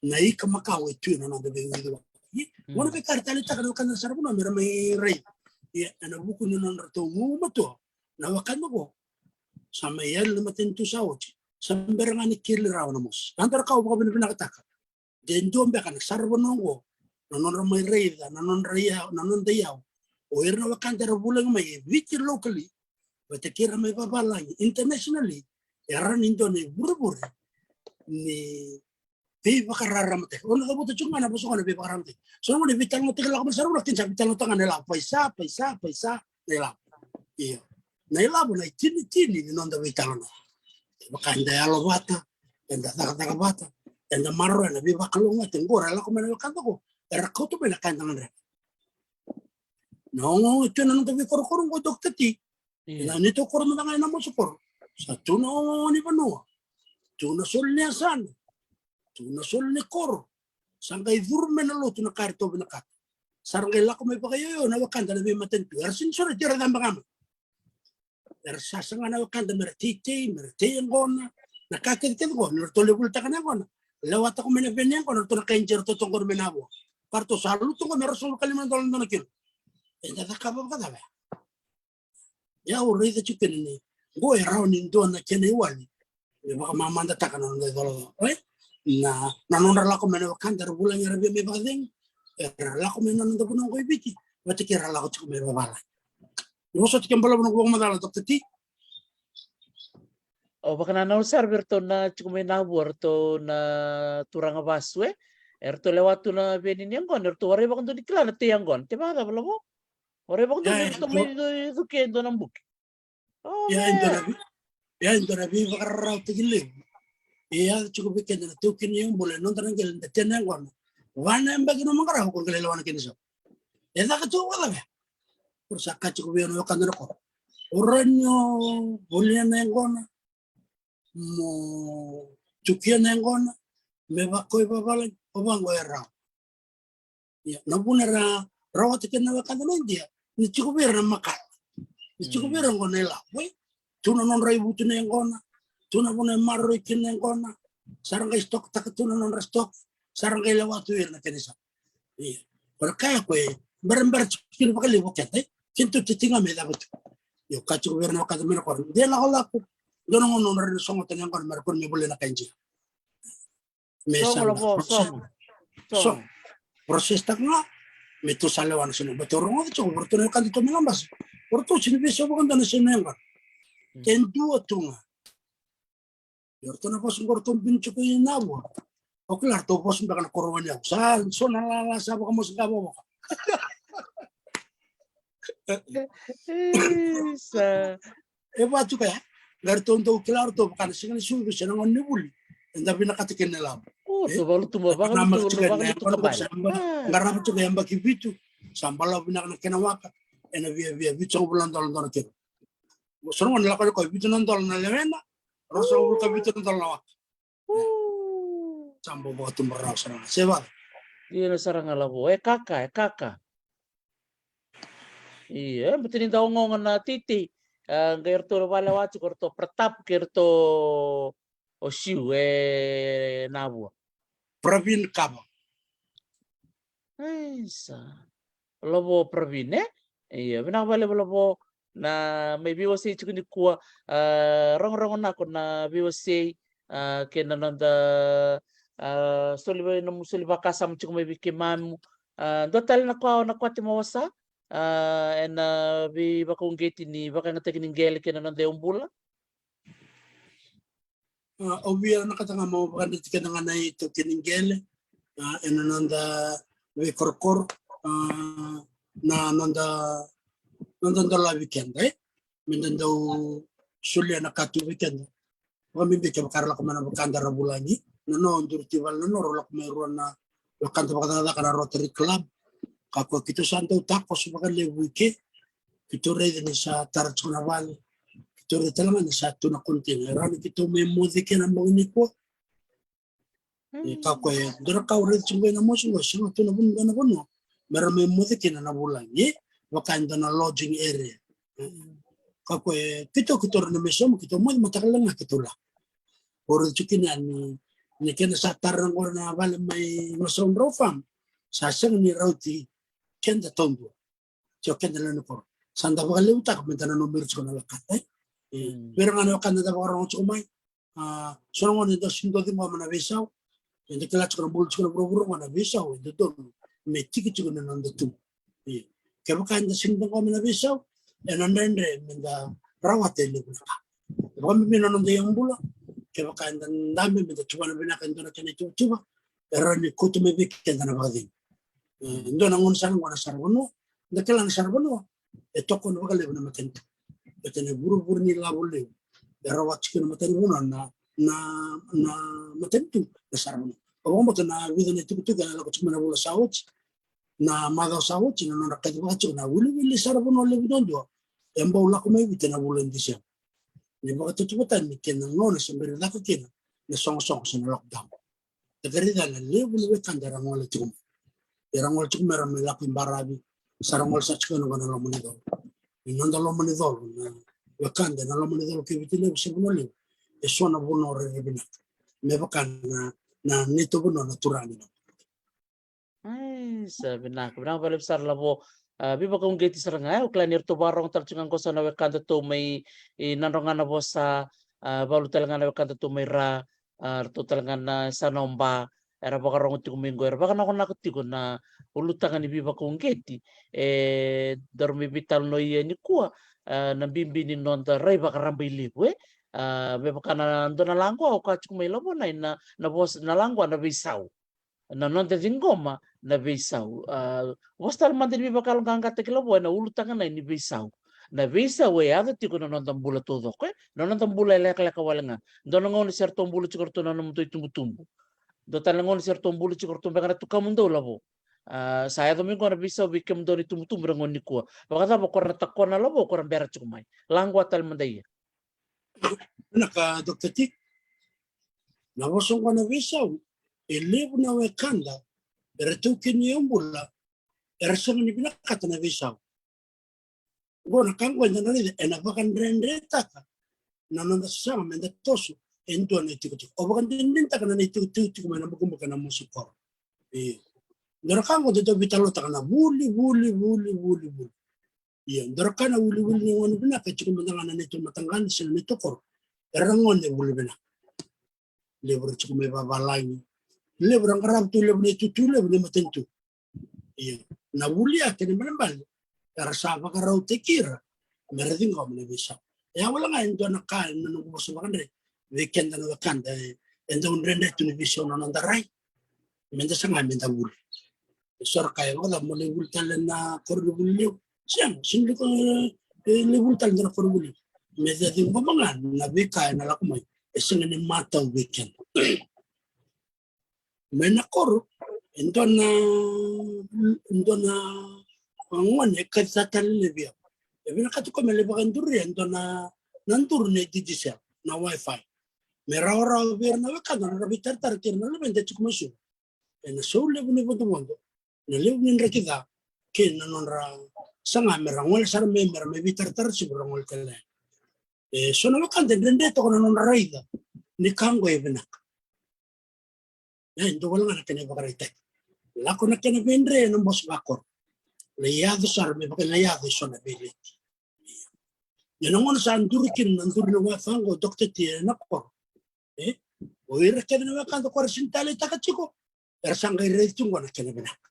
na ika makawa e tu ena noda veiuciwaka. Gona veika era taleitaka na wekada sara vanua mera mai rai. Ia ena vuku ni nodratou gugumatua na wekada qo, sa mai yali na matanitu sa oti, sa bera ga ni keli rawa na mosi. Eda rawa vakavinavinakataka de dua beka na sara vanua oqo, na nodra mai raica na nodra iyau, na noda iyau. O ira na wekada era vulagi mai e Viti locally vata kei ira mai vavalagi internationally, e rawa ni dua na ivurevure ni veivakararamataki. O na cavuta tiko ga na vosa qo na veivakararamataki. So na gona e veitalanoataki lako mai sara vanua, kina sa veitalanoataka ga na ilavo, paisa, paisa, paisa, na ilavo. Io. Na ilavo na itinitini ni noda veitalanoa. Vaka eda yalo vata, eda cakacaka vata, eda maroroya na veivakalougatataki qo era lako mai na wekada qo, era kauta mai na ka eda gadreva. Na ogaoga tu ena noda veikorokoro qo, Doctor T. Ena neitou koro mada ga ena Mosokoro, sa tu na ogaoga ni vanua, tu na soli ni yasana, tu na soli ni koro. Sa qai curu mai na lotu na ka eratou vinakata. Sa ra qai lako mai vakaioio na wekada na veimatanitu, era sega ni soli, era cabe ga mai. Era sasaga na wekada mera teitei, mera tei yaqona. Na ka kecekece qo ni ratou lai volitaka na yaqona, lewataka mai na veni yaqona, ratou na kai jia, ratou toqori mai na vua. Ka ratou sa lutu qo me rua sagavulu ka lima na dola na dua na kilo. Eda cakava vakacava? Ia au raica tiko kina ni qo e rawa ni dua na kena iwali me vakamamadataka na noda icolacola, e? Na, na nodra lako mai na wekada era vulagi, era via mai vakacegu, era lako mai na noda vanua qo i Viti vata kei ira lako tiko mai vavalagi. Ni vosoti ke balavu na noqu vakamacala, Doctor T. Au vakanananu sara vei iratou na tiko mai na vua, iratou na turaga vasu, e? Eratou lewa tu na veni ni yaqona, eratou warai vakadua ni kila na tei yaqona. Te vakacava, Lavo? Warai vakadua ni ratou mai cuke e dua na buki. Ia e dua na vei, ia e dua na veivakararawataki levu e yaco tiko vei keda na taukei ni yaubula e noda na qele, da tei na yaqona. Va na yabaki na nomu qarava ko qele lewa na kena isau. E caka tiko vakacava? Ko sa kaya tiko vei au na wekada na koro, o rawa ni o volia na yaqona, mo tukia na yaqona me vakoi vavalagi, o vaqo e rawa. Ia na vuna era rawata kina na wekada na Idia, ni tiko vei ira na makala, ni tiko vei ira qo na ilavo, e? Tu na nodra ivutu na yaqona, tu na vuna e maroroi kina na yaqona. Sa ra qai stokitaka tu na nodra stoki, sa ra qai lewa tu ira na kena isau. Ia ko na kaya ko e berabera tiko kina vakalevu o keda, e? Keitou tei ga me cava tu. Io, ka tiko vei ira na wekada mai na koro, de lakolako. Dua na gauna o na rawa ni sogota na yaqona me ra kua ni mai volia na kai jia. Me sa na process. So process taka ga me tou sa lewa na sega ni, baleta au rogoca tiko o ratou na wekada tu mai Labasa, o ratou sega ni veisau vakadua na sega ni yaqona. E dua tu ga. Ia o ratou na vosa qo ratou bini tiko i Navua. O kila ratou vosa beka na koro wani au. Sa so na lala sa vakamosi ga vovoko. Isa. E vatuka ya. Qai ratou dau kila ratou vaka na siga ni sucu se na gauna ni vuli. Eda vinakata kina na ilavo. O ratou valutuba vaka na maka tiko na yaqona. Sa qarava tiko yabaki vitu. Sa balavu vinaka na kena waka. Ena via via vitusagavulu na dola dua na kilo. So na gauna lako ni koya vitu na dola na lewena, rua sagavulu ka vitu na dola na waka. Sa bau vakatubu rawa sara ga. Se vaka. Ia na sara ga, Lavo. E kaka, e kaka. Ia, e bati ni da ogaoga na teitei. A, qai ratou valewa tiko, ratou Pratap kei ratou o Siu e Navua. Pravin Kava. Isa. Lavo Pravin, e? Ia, vinaka vakalevu Lavo na mai veiwasei tiko nikua, a, rogorogo nako na veiwasei, a, kei na noda, a, soli vei, nomu soli vakasama tiko mai vei keimami. A, dua tale na ka o na kwati mavosa, a, ena veivakauqeti ni vakayagataki ni qele kei na noda yaubula. A, au via vinakata ga meu vakadreti keda ga na itaukei ni qele, a, ena noda veikorokoro, a, na noda, noda dolavi keda, e? Meda dau solia na ka tu vei keda. Vakabibi kevaka era lako mai na wekada ra vulagi, na no Duriti Vale, na no ra lako mai rua na wekada vakacakacaka na Rotary Club. Ka ko keitou sa dau takoso vakalevu i ke, keitou raica ni sa tara tiko na vale, keitou raica tale ga ni sa tu na container. E rawa ni keitou mai moce kina na bogi nikua. E ka ko e dua na ka au raica tiko qo ena mosi qo, e sega tu na vanua, dua na vanua me ra mai moce kina na vulagi. E vaka e dua na lodging area. Ka ko e keitou, keitou ra na mai sauma, keitou moce mataka laga keitou la. O ra tukuna ni, ni kena sa tara na qo na vale mai Masau Drau Farm, sa sega ni rauti keda taudua. Tio keda lewe ni koro. Sa da vakalevutaka me da nanumi ira tiko na wekada, e? E, vei ira ga na wekada da vakarogo tiko mai. A, so na gauna eda sega ni dau ciqoma na veisau. Eda kila tiko na bula tiko na vuravura qo na veisau e dodonu me tiki tiko na noda tubu. Io. Kevaka eda sega ni ciqoma na veisau, ena dredre me da rawata e levu na ka. Vakabibi na noda iyaubula, kevaka eda dabe me da tuvana vinaka e dua na kena ituvatuva, e rawa ni kauta mai vei keda na vakacegu. E, dua na gauna sara qo na saravanua, da kila na saravanua e tokona vakalevu na matanitu. Baleta na ivurevure ni lavo levu e rawata tiko na matanivanua na, na, na matanitu, na saravanua. Au vakabauta na vica na itukutuku ena lako tiko mai na vula sa oti, na macawa sa oti, na nodra kacivaka tiko na wiliwili saravanua levu duadua e bau lako mai Viti ena vula ni Tiseba. Ni vakatautauvatataki kei na gauna se bera ni caka kina na soqosoqo se na lockdown. Da qai raica na levu ni wekada era gole tiko mai. Era gole tiko mai, era mai lako i baravi, sa ra gole sara tiko ena loma ni colo. Ni noda loma ni colo, na wekada ena loma ni colo kei Viti Levu se Vanua Levu, e so na vanua rairai vinaka me vaka na, na neitou vanua na turaga ni loma. Ai, sa vinaka, vinaka vakalevu sara Lavo. A, veivakauqeti sara ga, e, au kila ni ratou vakarogo tale tiko ga qo sa na wekadatou mai, e, Nadroga na Vosa, a, valu tale ga na wekadatou mai Ra, a, ratou tale ga na Yasana o Ba, era vakarogo tiko mai qo, era vakanakonako tiko na ulutaga ni veivakauqeti, e, daru mai veitalanoa nikua, a, na bibi ni noda rai vakarabailevu, e, a, me vaka na dua na lago au kaya tiko mai Lavo na, na, na vosa, na lago na veisau. Na noda ciqoma na veisau. A, vosa tale mada ni veivakayaloqaqataki Lavo ena ulutaga na ni veisau. Na veisau e yaco tiko na noda bula taucoko, e? Na noda bula e lekaleka wale ga. Dua na gauna se ratou bula tiko ratou na nomudou itubutubu. Dua tale na gauna se ratou bula tiko ratou beka na tukamudou Lavo. A, sa yaco mai qo na veisau vei kemudou na itubutubu ena gauna nikua. Vakacava ko ra na takona Lavo ko ra bera tiko mai? Lago tale mada ia. Vinaka, Doctor T. Na vosa qo na veisau, e levu na wekada era taukeni e bula, era sega ni vinakata na veisau. Qo na ka qo eda na raica ena vakadredretaka na noda sasaga me da toso e dua na itikotiko. O vakadredretaka na, na itikotiko tiko mai na bukabuka na mosi koro. E, dua na ka qo da dau veitalanoataka na vuli, vuli, vuli, vuli, vuli. Ia, dua na ka na wiliwili ni gauna vinaka e tiko mada ga na neitou mataqali se na neitou koro. Era gone vuli vinaka. Levu era tiko mai vavalagi. Levu era qarava tu levu na itutu levu ni matanitu. Ia, na vuli ya kena ibalebale era sa vakarautaki ira me ra ciqoma na veisau. E a wale ga e dua na ka na noqu vosa vakadre vei keda na wekada, e, e dau dredre tu ni veisau na noda rai. Me da saga me da vuli. E so ra kaya, vakacava mo lai vuli tale na koronivuli levu? Sega, sega ni lai, e, lai vuli tale na koronivuli levu. Me da ciqoma ga na veika ena lako mai. E sega ni matau vei keda. Mai na koro, e dua na, e dua na gone e kaci sa tale laivi au. E vinakati koya me lai vakaduria e dua na, na duru nei Digicel, na wifi. Me rawarawa vei ira na wekada na nodra veitaratara kei ira na luveda e tiko mai Suva. Ena sau levu ni vodovodo, na levu ni draki ca, kei na nodra saga me ra gole sara mai, me ra mai veitaratara tiko, ra gole tale yani. E so na wekada e dredre toka na nodra raica ni ka qo e vinaka. E dua wale ga na kena ivakaraitaki. Lako na kena veidre ena bose vakoro. Lai yaco sara me vaka na yaco e so na veileti. Ia na gauna sa duri kina na duru ni wifi qo, Doctor T, ena koro, e, o ira kece na wekada ko ra sega ni taleitaka tiko, era sa qai raici tu qo na kena vinaka.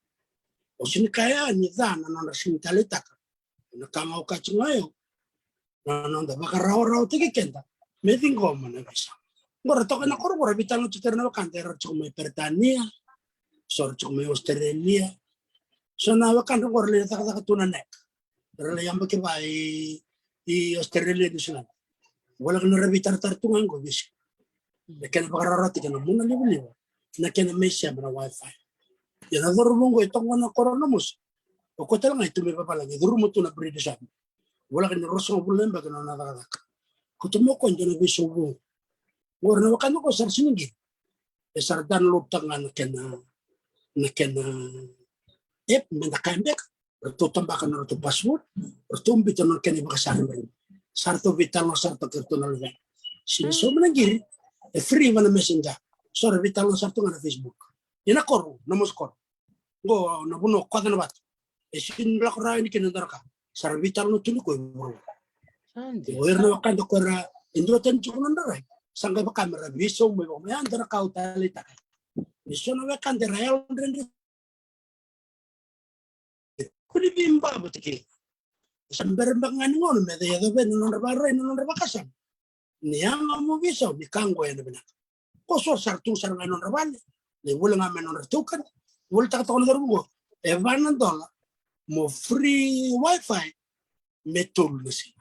O sega ni kaya ni ca na nodra sega ni taleitaka. Na ka ga au kaya tiko ga o yau, na noda vakarawarawataki keda me ciqoma na veisau. Qo ra toka ena koro qo ra veitalanoa tiko kei ira na wekada era tiko mai Peritania, so ra tiko mai Australia. So na wekada qo ra lai cakacaka tu na neck. Ra lai yabaki va i, i Australia, New Zealand. Voleka ni ra veitaratara tu ga qo vei siga. Na kena vakarawarawataki na monalivaliva, na kena mai sema na wifi. Ia na cauravou qo e toka qo na koro na mosi. O koya tale ga e tu mai vavalagi, e curuma tu na British Army. Voleka ni ruasagavulu na yabaki na nona cakacaka. Kauta mai o koya e dua na veisau vou. Qori na wekada qo sa ra sega ni qiri. E sa ra download taka ga na kena, na kena app, me da kaya beka. Ratou tabaka na ratou password, ratou biuta na kena ivakasala. Sa ratou veitalanoa sara toka kei ratou na luvena. Sega ni sauma na qiri, e free va na Messenger. So ra veitalanoa sara toka ga na Facebook. Ia na koro, na mosi koro. Qo na vanua o Koca na Vatu. E sega ni lako rawa yani kina e dua na ka. Sa ra veitalanoa tu nikua e vuravura. O ira na wekada ko ira e duatani tiko na nodra rai. Sa qai vaka me ra veisau mai vaka mai, a, dua na ka au taleitaka. Ni so na wekada era yalodredre. Kua ni veibaba vata kei. Sa bera beka ga ni gauna me yaco vei na nodra vakarai, na nodra vakasama. Ni yaga mo veisau, ni ka qo ena vinaka. Ko so sa ra tu sara ga e nodra vale, ni vuli ga me nodra taukani. Volitaka toka na cauravou qo, e va na dola mo free wifi me tolu na siga.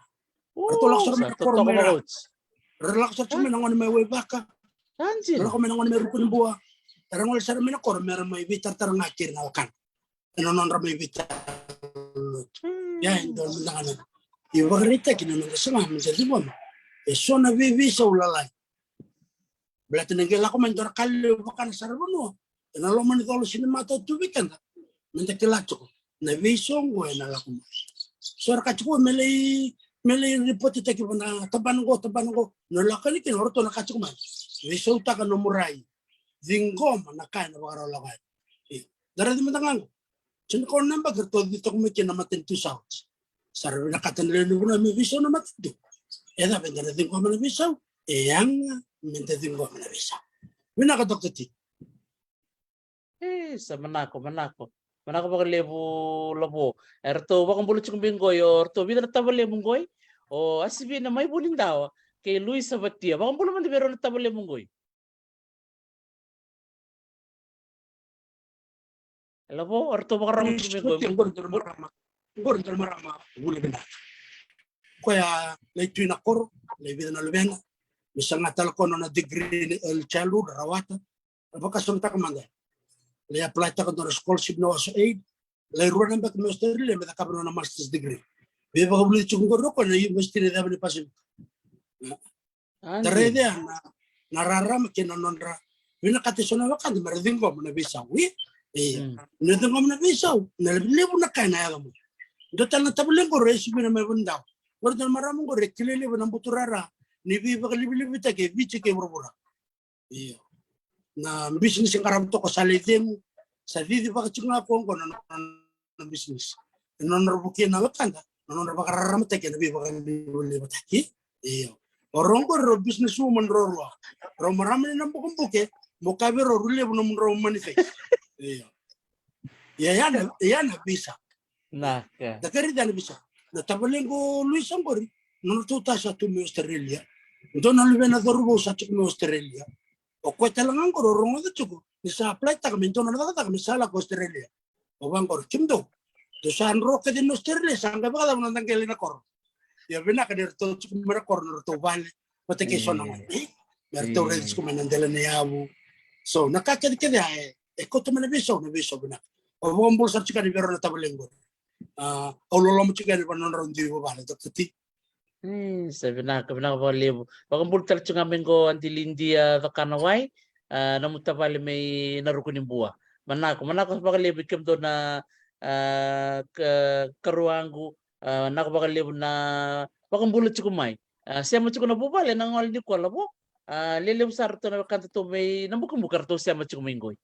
Ratou lako sara mai na koro mai ra. Ra lako sara tiko mai na gone mai Waivaka. Ra lako mai na gone mai Rukunibua. Era gole sara mai na koro me ra mai veitaratara ga kei ira na wekana. Ena nodra mai veitaratara. Ia e dua na mada ga na ivakaraitaki na noda saga me da ciqoma e so na veiveisau lalai. Baleta ni qai lako mai dua na ka levu vaka na saravanua ena loma ni colo sega ni matau tu vei keda. Me da kila tiko na veisau qo ena lako mai. So era kaya tiko me lai, me lai ripotetaki vana tabana qo, tabana qo. Na lako yani kina o ratou na kaya tiko mai, veisautaka nomu rai. Ciqoma na ka ena vakarau lako yani. Io. Da raica mada ga qo. Tini ko na yabaki ratou ciqoma mai kina na matanitu sa oti. Sa ra vinakata na lewe ni vanua me veisau na matanitu. E cava eda na ciqoma na veisau? E yaga me da ciqoma na veisau. Vinaka Doctor T. E, sa manako, manako. Manako vakalevu Lavo. E ratou vakabula tiko mai qoi, o ratou vica na tavalemu qoi. O Asivina mai Vulidawa kei Luisa Vatia. Vakabula mada vei rau na tavalemu qoi. E Lavo, o ratou vakarau tiko mai qoi. Qori dua na marama, qori dua na marama vuli vinaka. Koya lai tu ina koro, lai vica na luvena. Me saga tale ko nona degree ni early childhood, rawata. Vakasamataka mada. Lai apply taka dua na scholarship na Waso Aid. Lai rua na beka mai Australia me cakava nona master's degree. Veivakavulici tiko qori o koya na university ni cava ni Pacific. Da raica na, na rarama kei na nodra vinakata e so na wekada me ra ciqoma na veisau. Ia, na ciqoma na veisau, na levu na ka ena yaco mai. Dua tale na tavale qori e Sivina mai Vulidawa. Qori dua na marama qori e kilai levu na buturara ni veivakalivalivataki e Viti kei vuravura. Io. Na bisinisi e qarava toka sa lai cegu, sa cici vaka tiko ga ko qo na nona bisinisi. E nodra vukei na wekada na nodra vakararamataki ena veivakalivalivataki. Io. O rau qori rau business woman rau rua. Rau marama ni na bukebuke, mo kaya vei rau rau levu nomudrau money face. Io. Ia, ia na, ia na veisau. Na ka. Da kere dua na veisau. Na tavale qo Luisa qori, nodratou tasi sa tu mai Australia. Dua na luvena cauravou sa tiko mai Australia. O koya tale ga qori o rogoca tiko ni sa apply taka me dua na cakacaka me sa lako Australia. O vaqori, kemudou, dou sa dro kece mai Australia, sa qai vakacava na noda qele na koro? Ia vinaka ni ratou tiko mai na koro, na ratou vale vata kei so na gone. Me ratou raici tiko mai na dela ni yavu. So na ka kecekece ya e, e kauta mai na veisau, na veisau vinaka. Au vakabula sara tiko yani vei rau na tavale qori. A, au loloma tiko yani vua na nodrau dui vuvale, Doctor T. E, sa vinaka, vinaka vakalevu. Vakabula tale tiko ga mai qo Adi Lidia Cakanawai, a, nomu tavale mai Narukunibua. Manako, manako vakalevu i kemudou na, a, ka, karuaqu, a, manako vakalevu na vakabula tiko mai. A, sema tiko na vuvale na gole nikua Lavo. A, lelevu sara ratou na wekadatou mai Nabukabuka ratou sema tiko mai qoi.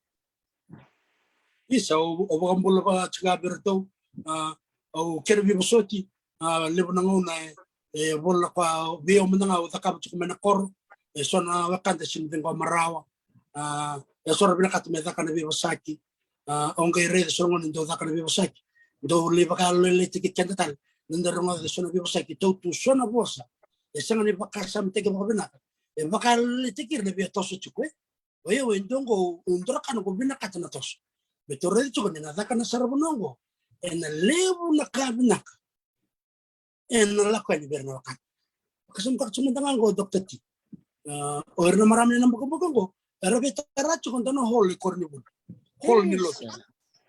Isa, au, au vakabula vaka tiko ga vei ratou. A, au kere veivosoti. A, levu na gauna e, e vola ko a vei au mada ga au cakava tiko mai na koro. E so na wekada sega ni ciqoma rawa. A, e so ra vinakata me caka na veivosaki. A, au qai raica so na gauna dau caka na veivosaki, dau lai vakayalolailaitaki keda tale. Ni da rogoca so na veivosaki tau tu so na vosa e sega ni vakasamataki vakavinaka, e vakayalolailaitaki ira na via toso tiko, e. O yau e dua qo, au dua na ka na qo vinakata na toso. Me tou raica tiko ni na caka na saravanua qo, ena levu na ka vinaka ena lako yani vei ira na wekada. Vakasamataka tiko mada ga qo, Doctor T. A, o ira na marama ni Nabukabuka qo era veitara tiko dua na hall ni koronivuli, hall ni lotu.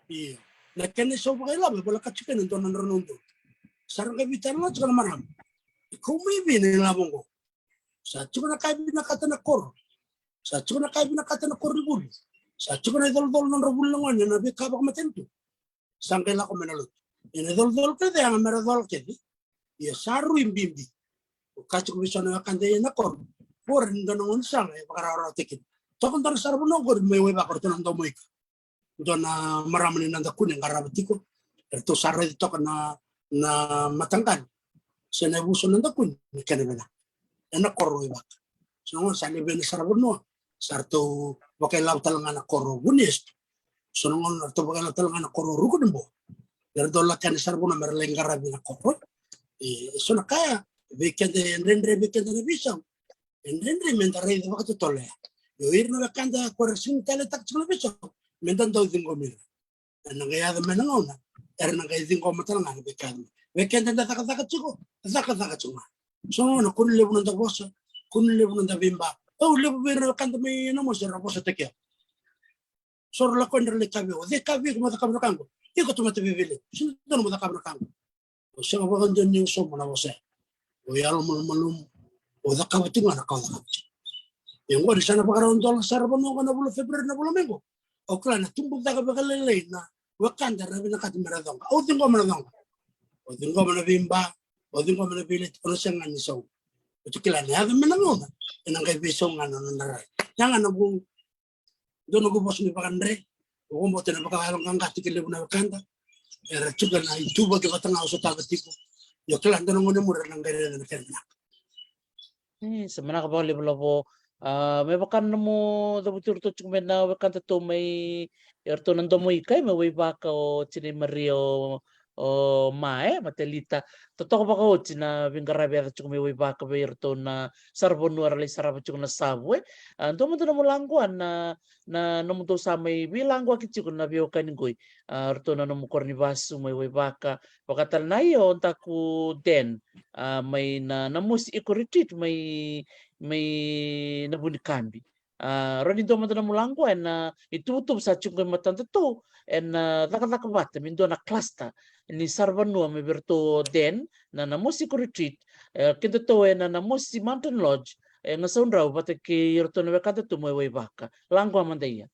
Io. Na kena isau vakailavo e voleka tiko ena dua na drau na udolu. Sa ra qai veitara tiko na marama. E kau mai vei na ilavo qo? Sa tiko na ka e vinakata na koro. Sa tiko na ka e vinakata na koronivuli. Sa tiko na icolacola na nodra vuli na gone ena veika vakamatanitu. Sa qai lako mai na lotu. Ena colocolo kece yaga me ra cola kece. Ia sa rui bibi. O ka tiko vei so na wekada ena koro, qori ni dua na gaunisala e vakarawarawataki kina. Toka dua na saravanua qori mai Waivaka, o ratou na Domoika. Dua na marama ni Nadakuni e qarava tiko. Eratou sa raici toka na, na mataqali se na yavusa o Nadakuni na kena vinaka ena koro Waivaka. So na gauna sa levu na saravanua, sa ratou vakailavo tale ga na koro Vuniyasetu. So na gauna ratou vakailavo tale ga na koro Rukuniboa. Era dau lako yani saravanua me ra lai qaravi na koro. E so na ka ya, vei keda e dredre, vei keda na veisau e dredre me da raica vakatotolo ya. Ia o ira na wekada ko era sega ni taleitaka tiko na veisau, me da dau ciqomi ira. Ena qai yaco mai na gauna era na qai ciqoma tale ga na veika yaco mai. Vei keda da cakacaka tiko, cakacaka tiko ga. So na gauna kua ni levu noda vosa, kua ni levu noda veiba. Au levu vei ira na wekada mai Namosi era vosataki au. So ra lako yani ra lai kaya vei au, o cei kaya vei iko mo cakava na ka qo? Iko tamata veiveilevu. Sega ni dodonu mo cakava na ka qo. Au sega vakadua ni au sauma na vosa ya. Au yalomalumalumu. Au cakava tiko ga na ka au cakava tiko. Ia qori sa na vakarau dola sara vanua qo na vula o Feperueri na vula mai qo. Au kila na tubu cake vakalailai na wekada era vinakata me ra coqa. Au ciqoma na coqa. Au ciqoma na veiba. Au ciqoma na veileti. Au na sega ni sauma. Au tu kila na yaco mai na gauna ena qai veisau ga na nodra rai. Ya ga na vou. Dua noqu vosa ni vakadre, au vakabauta ena vakayaloqaqataki levu na wekada. Era tiko na ituvaki vata ga au sotava tiko. Ia au kila dua na gauna e muri era na qai raica na kena vinaka. E, sa manaka vakalevu Lavo. A, me vaka na nomu cavuti iratou tiko mai na wekadatou mai, iratou na Domoika mai Waivaka, o tinai Maria, o o Ma, e, Matelita. Totoka vakaoti na veiqaravi yaco tiko mai Waivaka vei iratou na saravanua era lai sarava tiko na savu, e. A, dua mada nomu laqua na, na nomudou sa mai veilaquaki tiko na veiwekani qoi. A, iratou na nomu koro ni vasu mai Waivaka. Vakatale na ia o daku Den, a, mai na, Namosi Eco Retreat mai, mai Navunikaba. A, rawa ni dua mada nomu laqua ena ituvatuva sa tiko qo e matadatou, ena cakacaka vata me dua na cluster ni saravanua mai vei iratou o Den, na, Namosi Eco Retreat, e, kedatou ena, Namosi Mountain Lodge, e Gasaudrau vata kei iratou na wekadatou mai Waivaka. Laqua mada ia.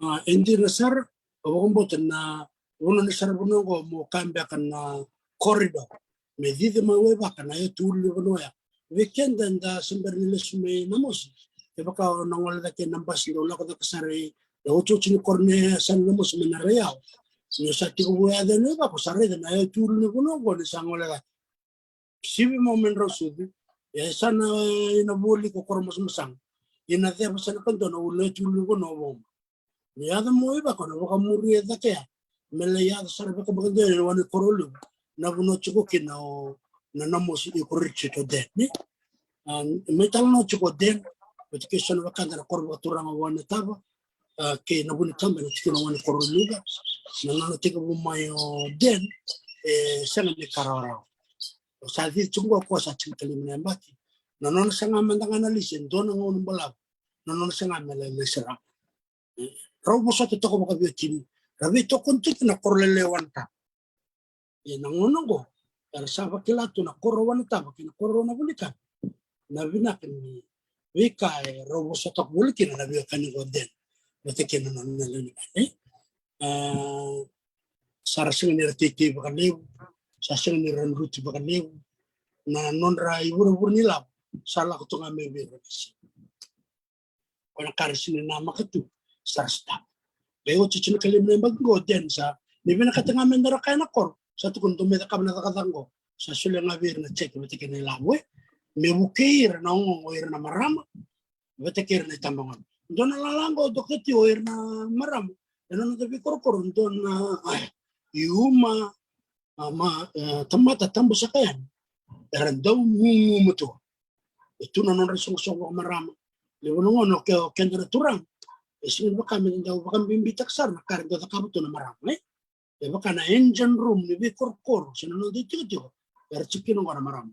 A, e dina sara, au vakabauta na vanua ni saravanua oqo mo kaya beka na corridor me cici mai Waivaka na yatu ulunivanua ya. Vei keda eda se bera ni lesu mai Namosi, kevaka o na gole cake ena basi dau lako cake sara i na otioti ni koro ni yasana Namosi mai na Raiyawa, ni o sa tekivu yaco yani Waivaka o sa raica na yatu ulunivanua oqo ni sa gole cake. Sivi mai Drausucu, e sa na, e, ina voli ko Koromasamasaga. Ina ceva sa na kadua na ulu, na yatu ulunivanua o Vauma. Ni yaco mai Waivaka o na vakamuria cake ya me lai yaco sara vakavakadua ena Wa ni Koro Luvu, na vanua tiko kina o, na, Namosi Eco Retreat o Den, ni. A, mai talanoa tiko o Den vata kei so na wekada na koro vakaturaga o Wainatava, a, kei Navunikaba ena tikina o Wa ni Koro Luvu. Na nona tekivu mai o Den e sega ni ka rawarawa. O sa cici tiko qo, o koya sa tinikalima na yabaki. Na nona saga mada ga na lisi e dua na gauna balavu. Na nona saga me lai, lai sarava. Rau vosota toka vakaveiwatini, ra veitokoni tiko na koro lailai o Wainatava. Ia na gauna oqo era sa vakila tu na koro o Wainatava kei na koro o Navunikaba na vinaka ni veika e rau vosota voli kina na veiwekani o Den vata kei na nona lewe ni vale. A, sa ra sega ni ra teitei vakalevu, sa sega ni ra druti vakalevu. Na nodra ivurevure ni lavo sa lako tu ga mai vei ira na siga. Ko na ka ra sega ni namaka tu, sa ra sotava. Qai oti tinikalima na yabaki qo o Den sa, ni vinakata ga me da ra kaya na koro, sa tukuna dou mai cakava na cakacaka qo. Sa solia ga vei ira na jeke vata kei na ilavo, e, me vukei ira na ogaoga o ira na marama vata kei ira na itabagone. Dua na lala qo doketi o ira na marama ena noda veikorokoro, dua na, a, iuma, a, ma, e, tamata tabusaka yani era dau gugumatua. E tu na nodra isoqosoqo vakamarama. Levu na gauna o ke, o keda na turaga e sega ni vaka me da dau vakabibitaka sara na ka era dau cakava tu na marama, e. E vaka na engine room ni veikorokoro se na noda itikotiko era tiko kina oqo na marama.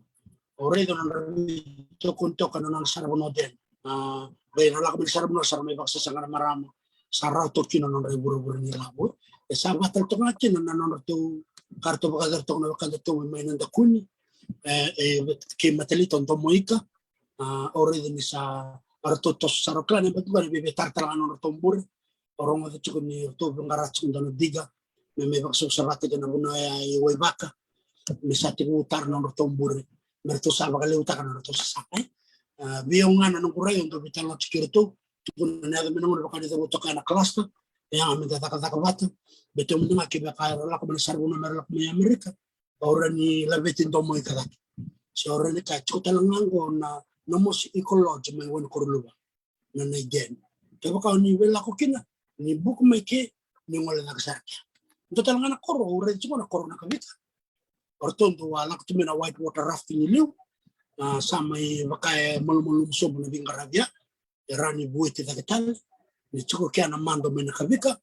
Au raica na nodra veitokoni toka na nona saravanua o Den. A, vei na lako mai na saravanua sa ra mai vakasasaga na marama. Sa rawa toka kina na nodra ivurevure ni lavo. E sa vaka tale toka ga kina na nodratou, ka ratou vakayacora toka na wekadatou mai Nadakuni, e, e, kei Matelita, o Domoika. A, au raica ni sa, a, ratou toso sara, au kila na yabaki qo na veiveitaratara ga na nodratou bure. Au rogoca tiko ni ratou veiqaravi tiko dua na diga. me mai vakasavasavataki ena vanua ya i Waivaka, me sa tekivu tara na nodratou bure, me ratou sa vakalevutaka na nodratou sasaga, e. A, vei au ga na noqu rai, au dau veitalanoataki iratou, tukuna na yaco mai na gauna vaka ni cavuta toka ena kalasta, e yaga me da cakacaka vata, baleta au mada ga kevaka era lako mai na saravanua me ra lako mai Amerika, au rawa ni laveti domo i ka cake. Se au rawa ni kaya tiko tale ga qo na, na Namosi Eco Lodge mai Wanikoro Luva, na Nai Deni. Kevaka o ni via lako kina, ni buki mai ke, ni gole cake sara kea. Dua tale ga na koro au raica tiko na koro Nakavika. O ratou dau a lako tu mai na white water rafting i liu. A, sa mai vaka e malumalumu sobu na veiqaravi ya. E rawa ni vueti cake tale, ni tiko kea na mado mai Nakavika.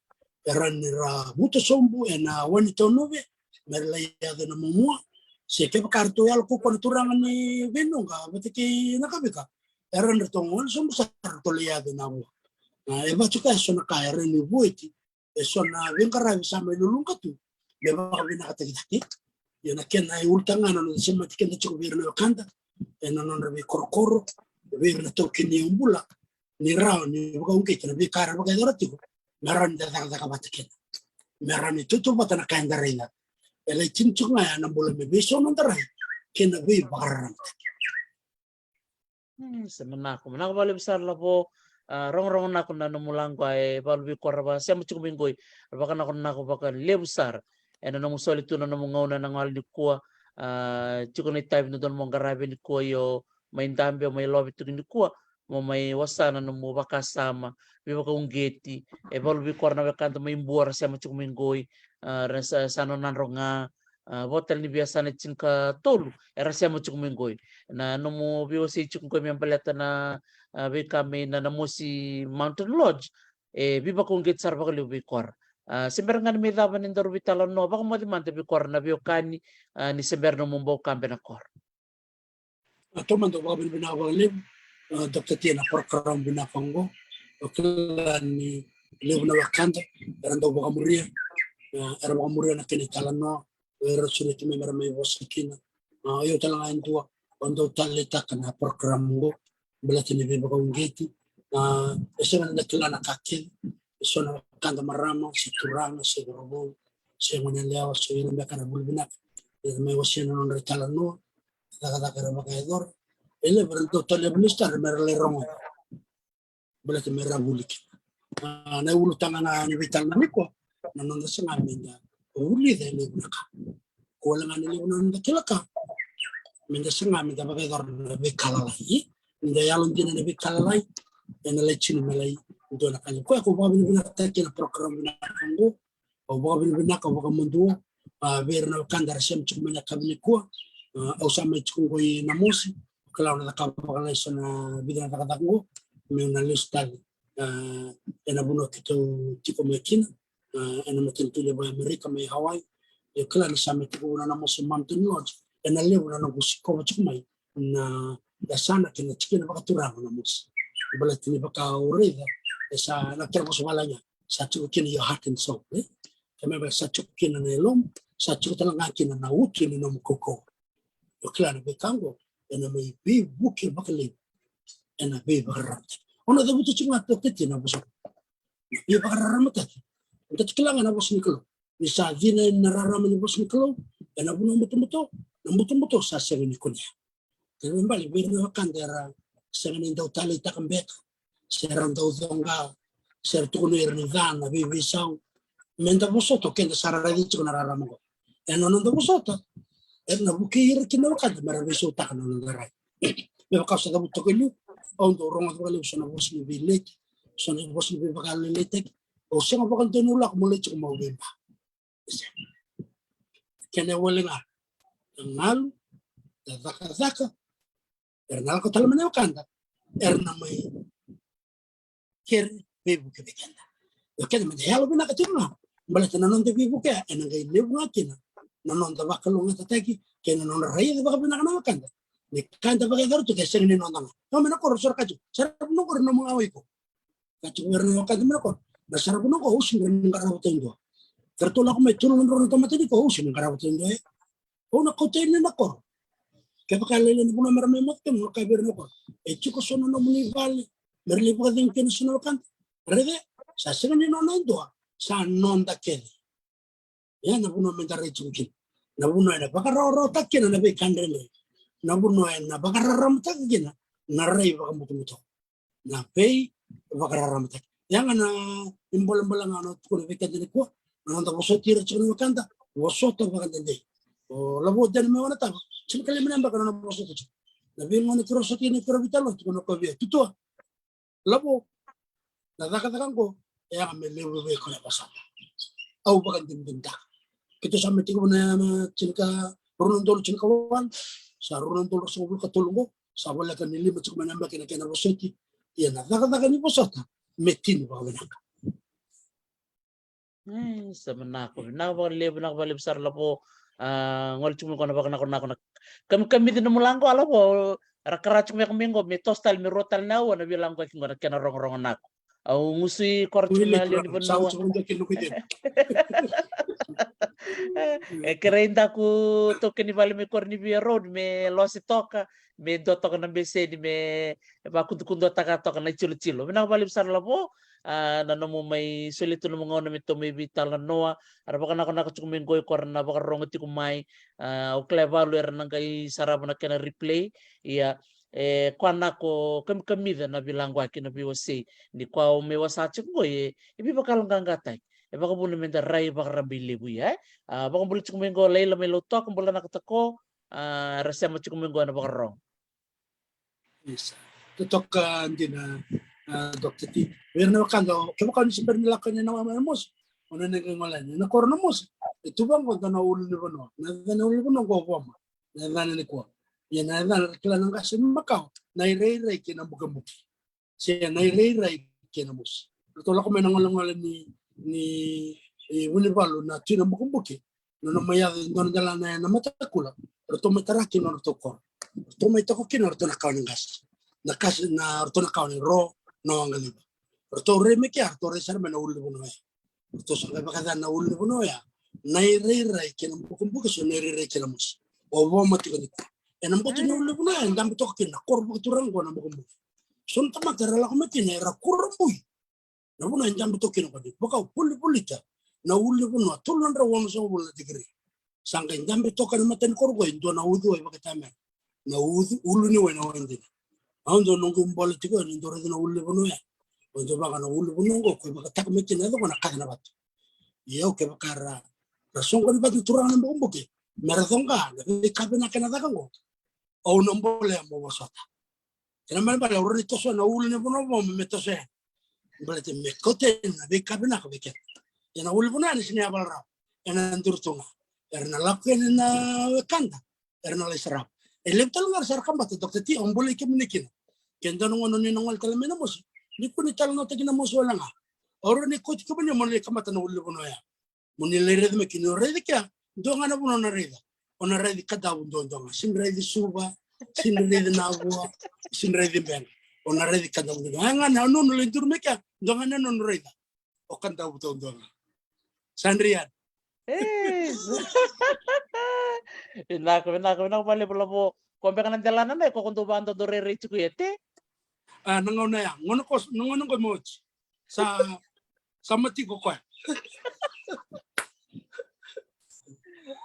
E rawa ni ra vuta sobu ena Wainitaunuve me ra lai yaco ena Mumua. Se kevaka ratou yalo kaukaua na turaga ni Veinuqa vata kei Nakavika, e rawa ni ratou gole sobu sara, ratou lai yaco ena Vua. A, e vaka tiko eso na ka e rawa ni vueti eso na veiqaravi sa mai luluqa tu, me vakavinakataki cake. Ia na kena iulutaga na noda semati keda tiko vei ira na wekada ena nodra veikorokoro, vei ira na taukei ni yaubula, ni rawa ni vakauqeti na veika era vakayacora tiko, me rawa ni da cakacaka vata kina, me rawa ni tautauvata na ka eda raica. E lai tini tiko ga ya na bula me veisau noda rai kei na veivakararamataki. Hmm, se manako, manako vakalevu sara Lavo. A, rogorogo nako na nomu lako e valu veikoro ra vakasema tiko mai qoi, ra vakanakonako vakalevu sara. Ena nomu soli tu na nomu gauna ena gauna nikua, a, tiko na itavi ni dodonu mo qaravi nikua, io mai dabe, o mai lovi tiko nikua, mo mai wasea na nomu vakasama, veivakauqeti, e valu veikoro na wekada mai Bua ra sema tiko mai qoi, a, ra sa, sa nona dro ga, a, vo tale ni veiyasana e tinikatolu era sema tiko mai qoi. Na nomu veiwasei tiko qoi me baleta na, a, veika mai na, na Namosi Mountain Lodge, e veivakauqeti sara vakalevu veikoro. A, se bera ga ni mai cava ni daru veitalanoa, vakamoce mada veikoro na veiwekani, a, ni se bera nomu bau kabe na koro. A, taumada au vakavinavinaka vakalevu, a, Doctor T, na program vinaka oqo. Au kila ni levu na wekada era dau vakamuria, a, era vakamuria na kena italanoa, era sureti mai me ra mai vosa kina. A, o yau tale ga e dua au dau taleitaka na program oqo, baleta ni veivakauqeti. A, e sega ni da kila na ka kece, e so na wekada marama se turaga se cauravou se goneyalewa se ira beka era vuli vinaka, era mai wasea na nodra italanoa, cakacaka era vakayacora. E levu era dau taleitaka me ra lai rogoca, baleta me ra vuli kina. A, na iulutaga ga ni veitalanoa nikua, na noda saga me da vulica e levu na ka. Ko wale ga ni levu na noda kila ka, me da saga me da vakayacora na veika lalai. Ni da yalodina na veika lalai, ena lai tini me lai dua na ka. Koya au vakavinavinakataka na program vinaka oqo. Au vakavinavinaka, au vakamadua, a, vei ira na wekada era sema tiko mai na yakavi nikua. A, au sa mai tiko qo i Namosi, au kila au na cakava vakalailai so na vica na cakacaka qo, meu na lesu tale, a, ena vanua keitou tiko mai kina, a, ena matanitu levu e Amerika mai Hawaii. Au kila ni sa mai tiko na Namosi Mountain Lodge, ena levu na noqu sikova tiko mai na yasana kei na tikina vakaturaga na Namosi. Baleta ni vaka au raica, e sa na kena vosa valaga, sa tiko kina your heart and soul, e? Kena ibalebale sa tiko kina na yalomu, sa tiko tale ga kina na uto ni nomu kaukauwa. Au kila na veika oqo ena mai veivuke vakalevu ena veivakararamataki. Au na cavuta tiko ga, Doctor T, na vosa, na veivakararamataki. Eda kila ga na vosa ni Kalou, ni sa cina na rarama ni vosa ni Kalou ena vanua butobuto, na butobuto sa sega ni kunea. Kena ibalebale vei ira na wekada era sega ni dau taleitaka beka, se ra dau coqa, se ra tukuna ira ni ca na veiveisau, me da vosota, o keda sa ra raica tiko na rarama oqo. Ena noda vosota, era na vukei ira kina na wekada me ra veisautaka na noda rai. Me vaka au sa cavuta toka e liu, au dau rogoca vakalevu so na vosa ni veileti, so na vosa ni veivakalailaitaki. Au sega vakadua niu lako meu lai tiko meu veiba. Kena iwali ga, na galu, na cakacaka, era na lako tale mai na wekada, era na mai kere veivuke vei keda. Io, keda me da yalovinaka tiko ga, baleta na noda veivuke ena qai levu ga kina na noda vakalougatataki kei na nodra raica vakavinaka na wekada ni ka eda vakayacora tiko e sega ni noda ga. Io, mai na koro sa ra kaya tiko, saravu na koro, nomu ga o iko. Ka tiko vei ira na wekada mai na koro, na saravu na koro, au sega ni qarava taudua. Ke ratou lako mai tu na drau na tamata ni koro, au sega ni qarava taudua, e. Au na kauta yani na koro. Kevaka e lailai na vanua me ra mai moce kina, au na kaya vei ira na koro, e tiko so na nomuni vale me ra lai vakacegu kina so na wekada. Raica, sa sega ni nona e dua, sa noda kece. Ia na vanua me da rai tiko kina, na vanua ena vakarawarawataki kina na veika dredre, na vanua ena vakararamataki kina na rai vakabutobuto, na veivakaramataki. Ia ga na ibolebole ga na tukuna vei keda nikua, na noda vosoti ira tiko na wekada, vosota vakadede. O Lavo Deni me wana tava, tinikalima na yabaki na nona vosota tiko. Na veigauna keirau sota kina keirau veitalanoa, tukuna o koya vei au, Tutua, Lavo, na cakacaka oqo e yaga me levu vei iko na vosota. Au vakadinadinataka. Keitou sa mai tekivu na, na tinika, rua na udolu tinikawalu, sa rua na udolu ruasagavulu ka tolu oqo, sa voleka ni lima tiko mai na yabaki na kena vosoti. Ia na cakacaka ni vosota me tini vakavinaka. E, sa vinaka, vinaka vakalevu, vinaka vakalevu sara Lavo. A, gole tiko mai qo na vakanakonako, na kamikamica nomu lago a Lavo. Ra kara tiko mai qo me toso tale me rua tale na aua na veilagoyaki qo na kena rogorogo nako. Au gusu i koro tiko na lewe ni vanua. E kerei daku taukei ni vale mai Koronivia Road me lose toka, me dua toka na beseni me vakudukuduataka toka na itilotilo. Vinaka vakalevu sara Lavo, a, na nomu mai solia tu nomu gauna me tou mai veitalanoa. Era vakanakonako tiko mai qo i koro na vakarorogo tiko mai. A, au kila e valu era na qai sarava na kena replay. Ia, e koya nako kamikamica na veilagoyaki, na veiwasei ni koya au mai wasa tiko qo, e, e veivakayaloqaqataki. E vakavuna me da rai vakararaba i levu ia, e. A, vakabula tiko mai qo Laila mai Lautoka, bula vinaka Tako. A, era sema tiko mai qo ena vakarorogo. Isa. Totoka dina, a, Dokta T. Vei ira na wekada, kevaka ni se bera ni lako yani na wai mai na mosi, o na qai gole yani na koro na mosi. E tu vaqo dua na ulunivanua. Na yacana na ulunivanua qo Voma. Na yacana nikua. Ia na yacana ra kila na qase ni makawa, na irairai kei na bukebuke. Se na irairai kei na mosi. Ratou lako mai na golegole ni, ni, e, Vunivalu na Tui Nabukebuke. Nona mai yaco e dua na delana ena Matakula, ratou mai tara kina o ratou koro. Ratou mai toka kina o ratou na kawa ni qase. Na qase na ratou na kawa ni Ro na Waqaliva. Ratou rai mai kea, ratou rai sara mai na ulunivanua oya. Ratou sa qai vakayacana na ulunivanua oya na irairai kei na bukebuke, se na irairai kei na mosi. O Voma tiko nikua. Ena boto ni ulunivanua oya e dabe toka kina na koro vakaturaga qo na Bukebuke. So na tamata era lako mai kina era kurabui. Na vanua e dabe toka kina qo ni vakavolivolita na ulunivanua tolu na drau onosagavulu na tikiri. Sa qai dabe toka ena mata ni koro qo e dua na uciwai vakaitamera. Na ucu, ulu ni wai na wai dina. Au dau noqu bole tiko yani, dau raica na ulunivanua ya. Au dau vaka na ulunivanua qo, ko vakataka mai kina yaco qo na kaca na vatu. Ia au kevaka ra, ra soqoni vata na turaga na Bukebuke me ra coqa na veika vinaka ena caka qo, au na bolea mo vosota. Kena ibalebale au rawa ni tosoya na ulunivanua Voma me tosoya. Baleta me kauta na veika vinaka vei keda. Ia na ulunivanua ya na sega ni yavala rawa. Ena duri tu ga. Era na lako yani na wekada, era na lai sarava. E levu tale ga era sa ra kabata, Dokta T, au bolei kemuni kina. Ke dua na gauna ni na gole tale mai na mosi, ni kua ni talanoataki na mosi wale ga. Au rawa ni kauti kemuni mo ni lai kabata na ulunivanua ya. Mo ni lai raica mai kina, o raica kea, dua ga na vanua o na raica. O na raici Kadavu duadua ga. Sega ni raici Suva, sega ni raici Navua, sega ni raici Beqa. O na raici Kadavu duadua ga. Oya ga na yanuyanu lai duri mai kea, dua ga na yanuyanu o raica. O Kadavu duadua ga. Sa dri yani. E, vinaka, vinaka, vinaka vakalevu Lavo. Ko beka na delana na iko ko dau vakadodorerei tiko ia, te? A, na gauna ya, gauna ko, na gauna ko me oti. Sa, sa mate tiko koya.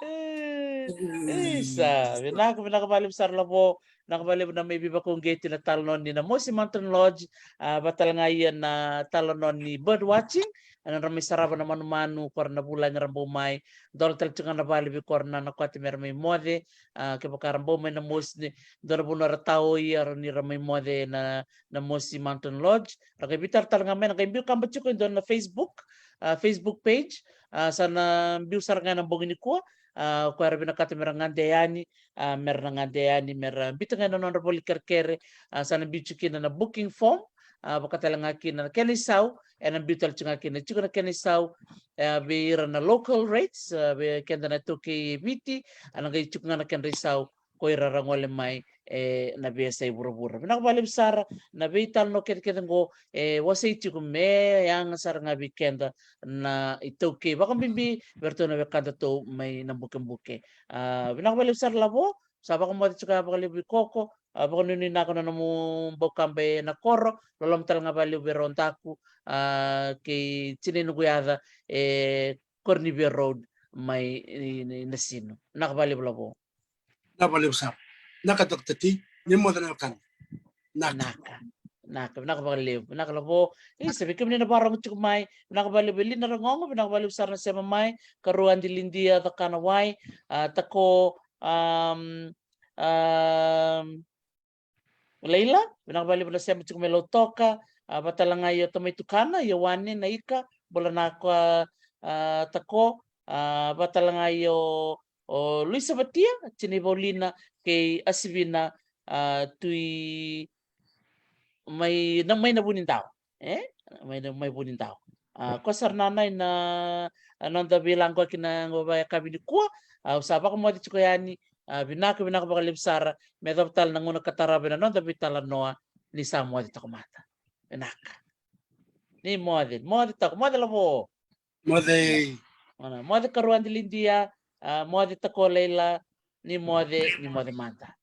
E, isa, vinaka, vinaka vakalevu sara Lavo. Vinaka vakalevu na mai veivakauqeti na talanoa ni Namosi Mountain Lodge, a, vata tale ga ia na talanoa ni bird watching, na nodra mai sarava na manumanu, ko ira na vulagi ra bau mai, dola tale tiko ga na vale vei ko ira na, na kote me ra mai moce, a, kevaka ra bau mai Namosi, ni dua na vanua ra taoya, ra ni ra mai moce na, Namosi Mountain Lodge, ra qai veitaratara ga mai, na qai biu kaba tiko e dua na Facebook, a, Facebook page, a, sa na biu sara ga ena bogi nikua, a, koya ra vinakata me ra gade yani, a, me ra na gade yani, me ra biuta ga ena nodra voli kerekere, a, sa na biu tiko kina na booking form, a, vaka tale ga kina na kena isau, ena biu tale tiko ga kina, tiko na kena isau, e, vei ira na local rates, a, vei keda na iTaukei e Viti, a, na qai tiko ga na kedra isau, ko ira ra gole mai, e, na veiyasai vuravura. Vinaka vakalevu sara na veitalanoa kecekece qo, e, wasei tiko me yaga sara ga vei keda na iTaukei, vakabibi vei iratou na wekadatou mai Nabukebuke. A, vinaka vakalevu sara Lavo, sa vakamoce tiko ya vakalevu i Koko, a, vakanuinuinaka na nomu bau kaba ena koro, loloma tale ga vakalevu vei rau Daku, a, kei Tinai Nukuyaca, e, Koronivia Road, mai i, i Nasinu. Vinaka vakalevu Lavo. Vinaka vakalevu sara. Vinaka Doctor T, ni moce na wekana. Vinaka. Vinaka. Vinaka, vinaka vakalevu. Vinaka Lavo. Isa, vei kemuni na vakarorogo tiko mai, vinaka vakalevu Elina Ragogo, vinaka vakalevu sara na sema mai. Karua Adi Lidia Cakanawai, a, Tako, am, am, Leila, vinaka vakalevu na sema tiko mai Lautoka, a, vata tale ga i o tamai tukana, Ioane Naika, bula vinaka, a, Tako, a, vata tale ga i o, o Luisa Vatia, tinai Vaulina, kei Asivina, a, Tui, mai na, mai na Vunidau, e? Mai na, mai Vunidau. A, ko sara na nai na, a, noda veilaqo ki na qo vakayakavi nikua, a, au sa vakamoce tiko yani, a, vinaka, vinaka vakalevu sara, me yacova tale na gauna ka tarava ena noda veitalanoa, ni sa moce toka mada. Vinaka. Ni moce, moce Tako, moce Lavo. Moce. Ona, moce Karua Adi Lidia, a, moce Tako Leila, ni moce, ni moce mada.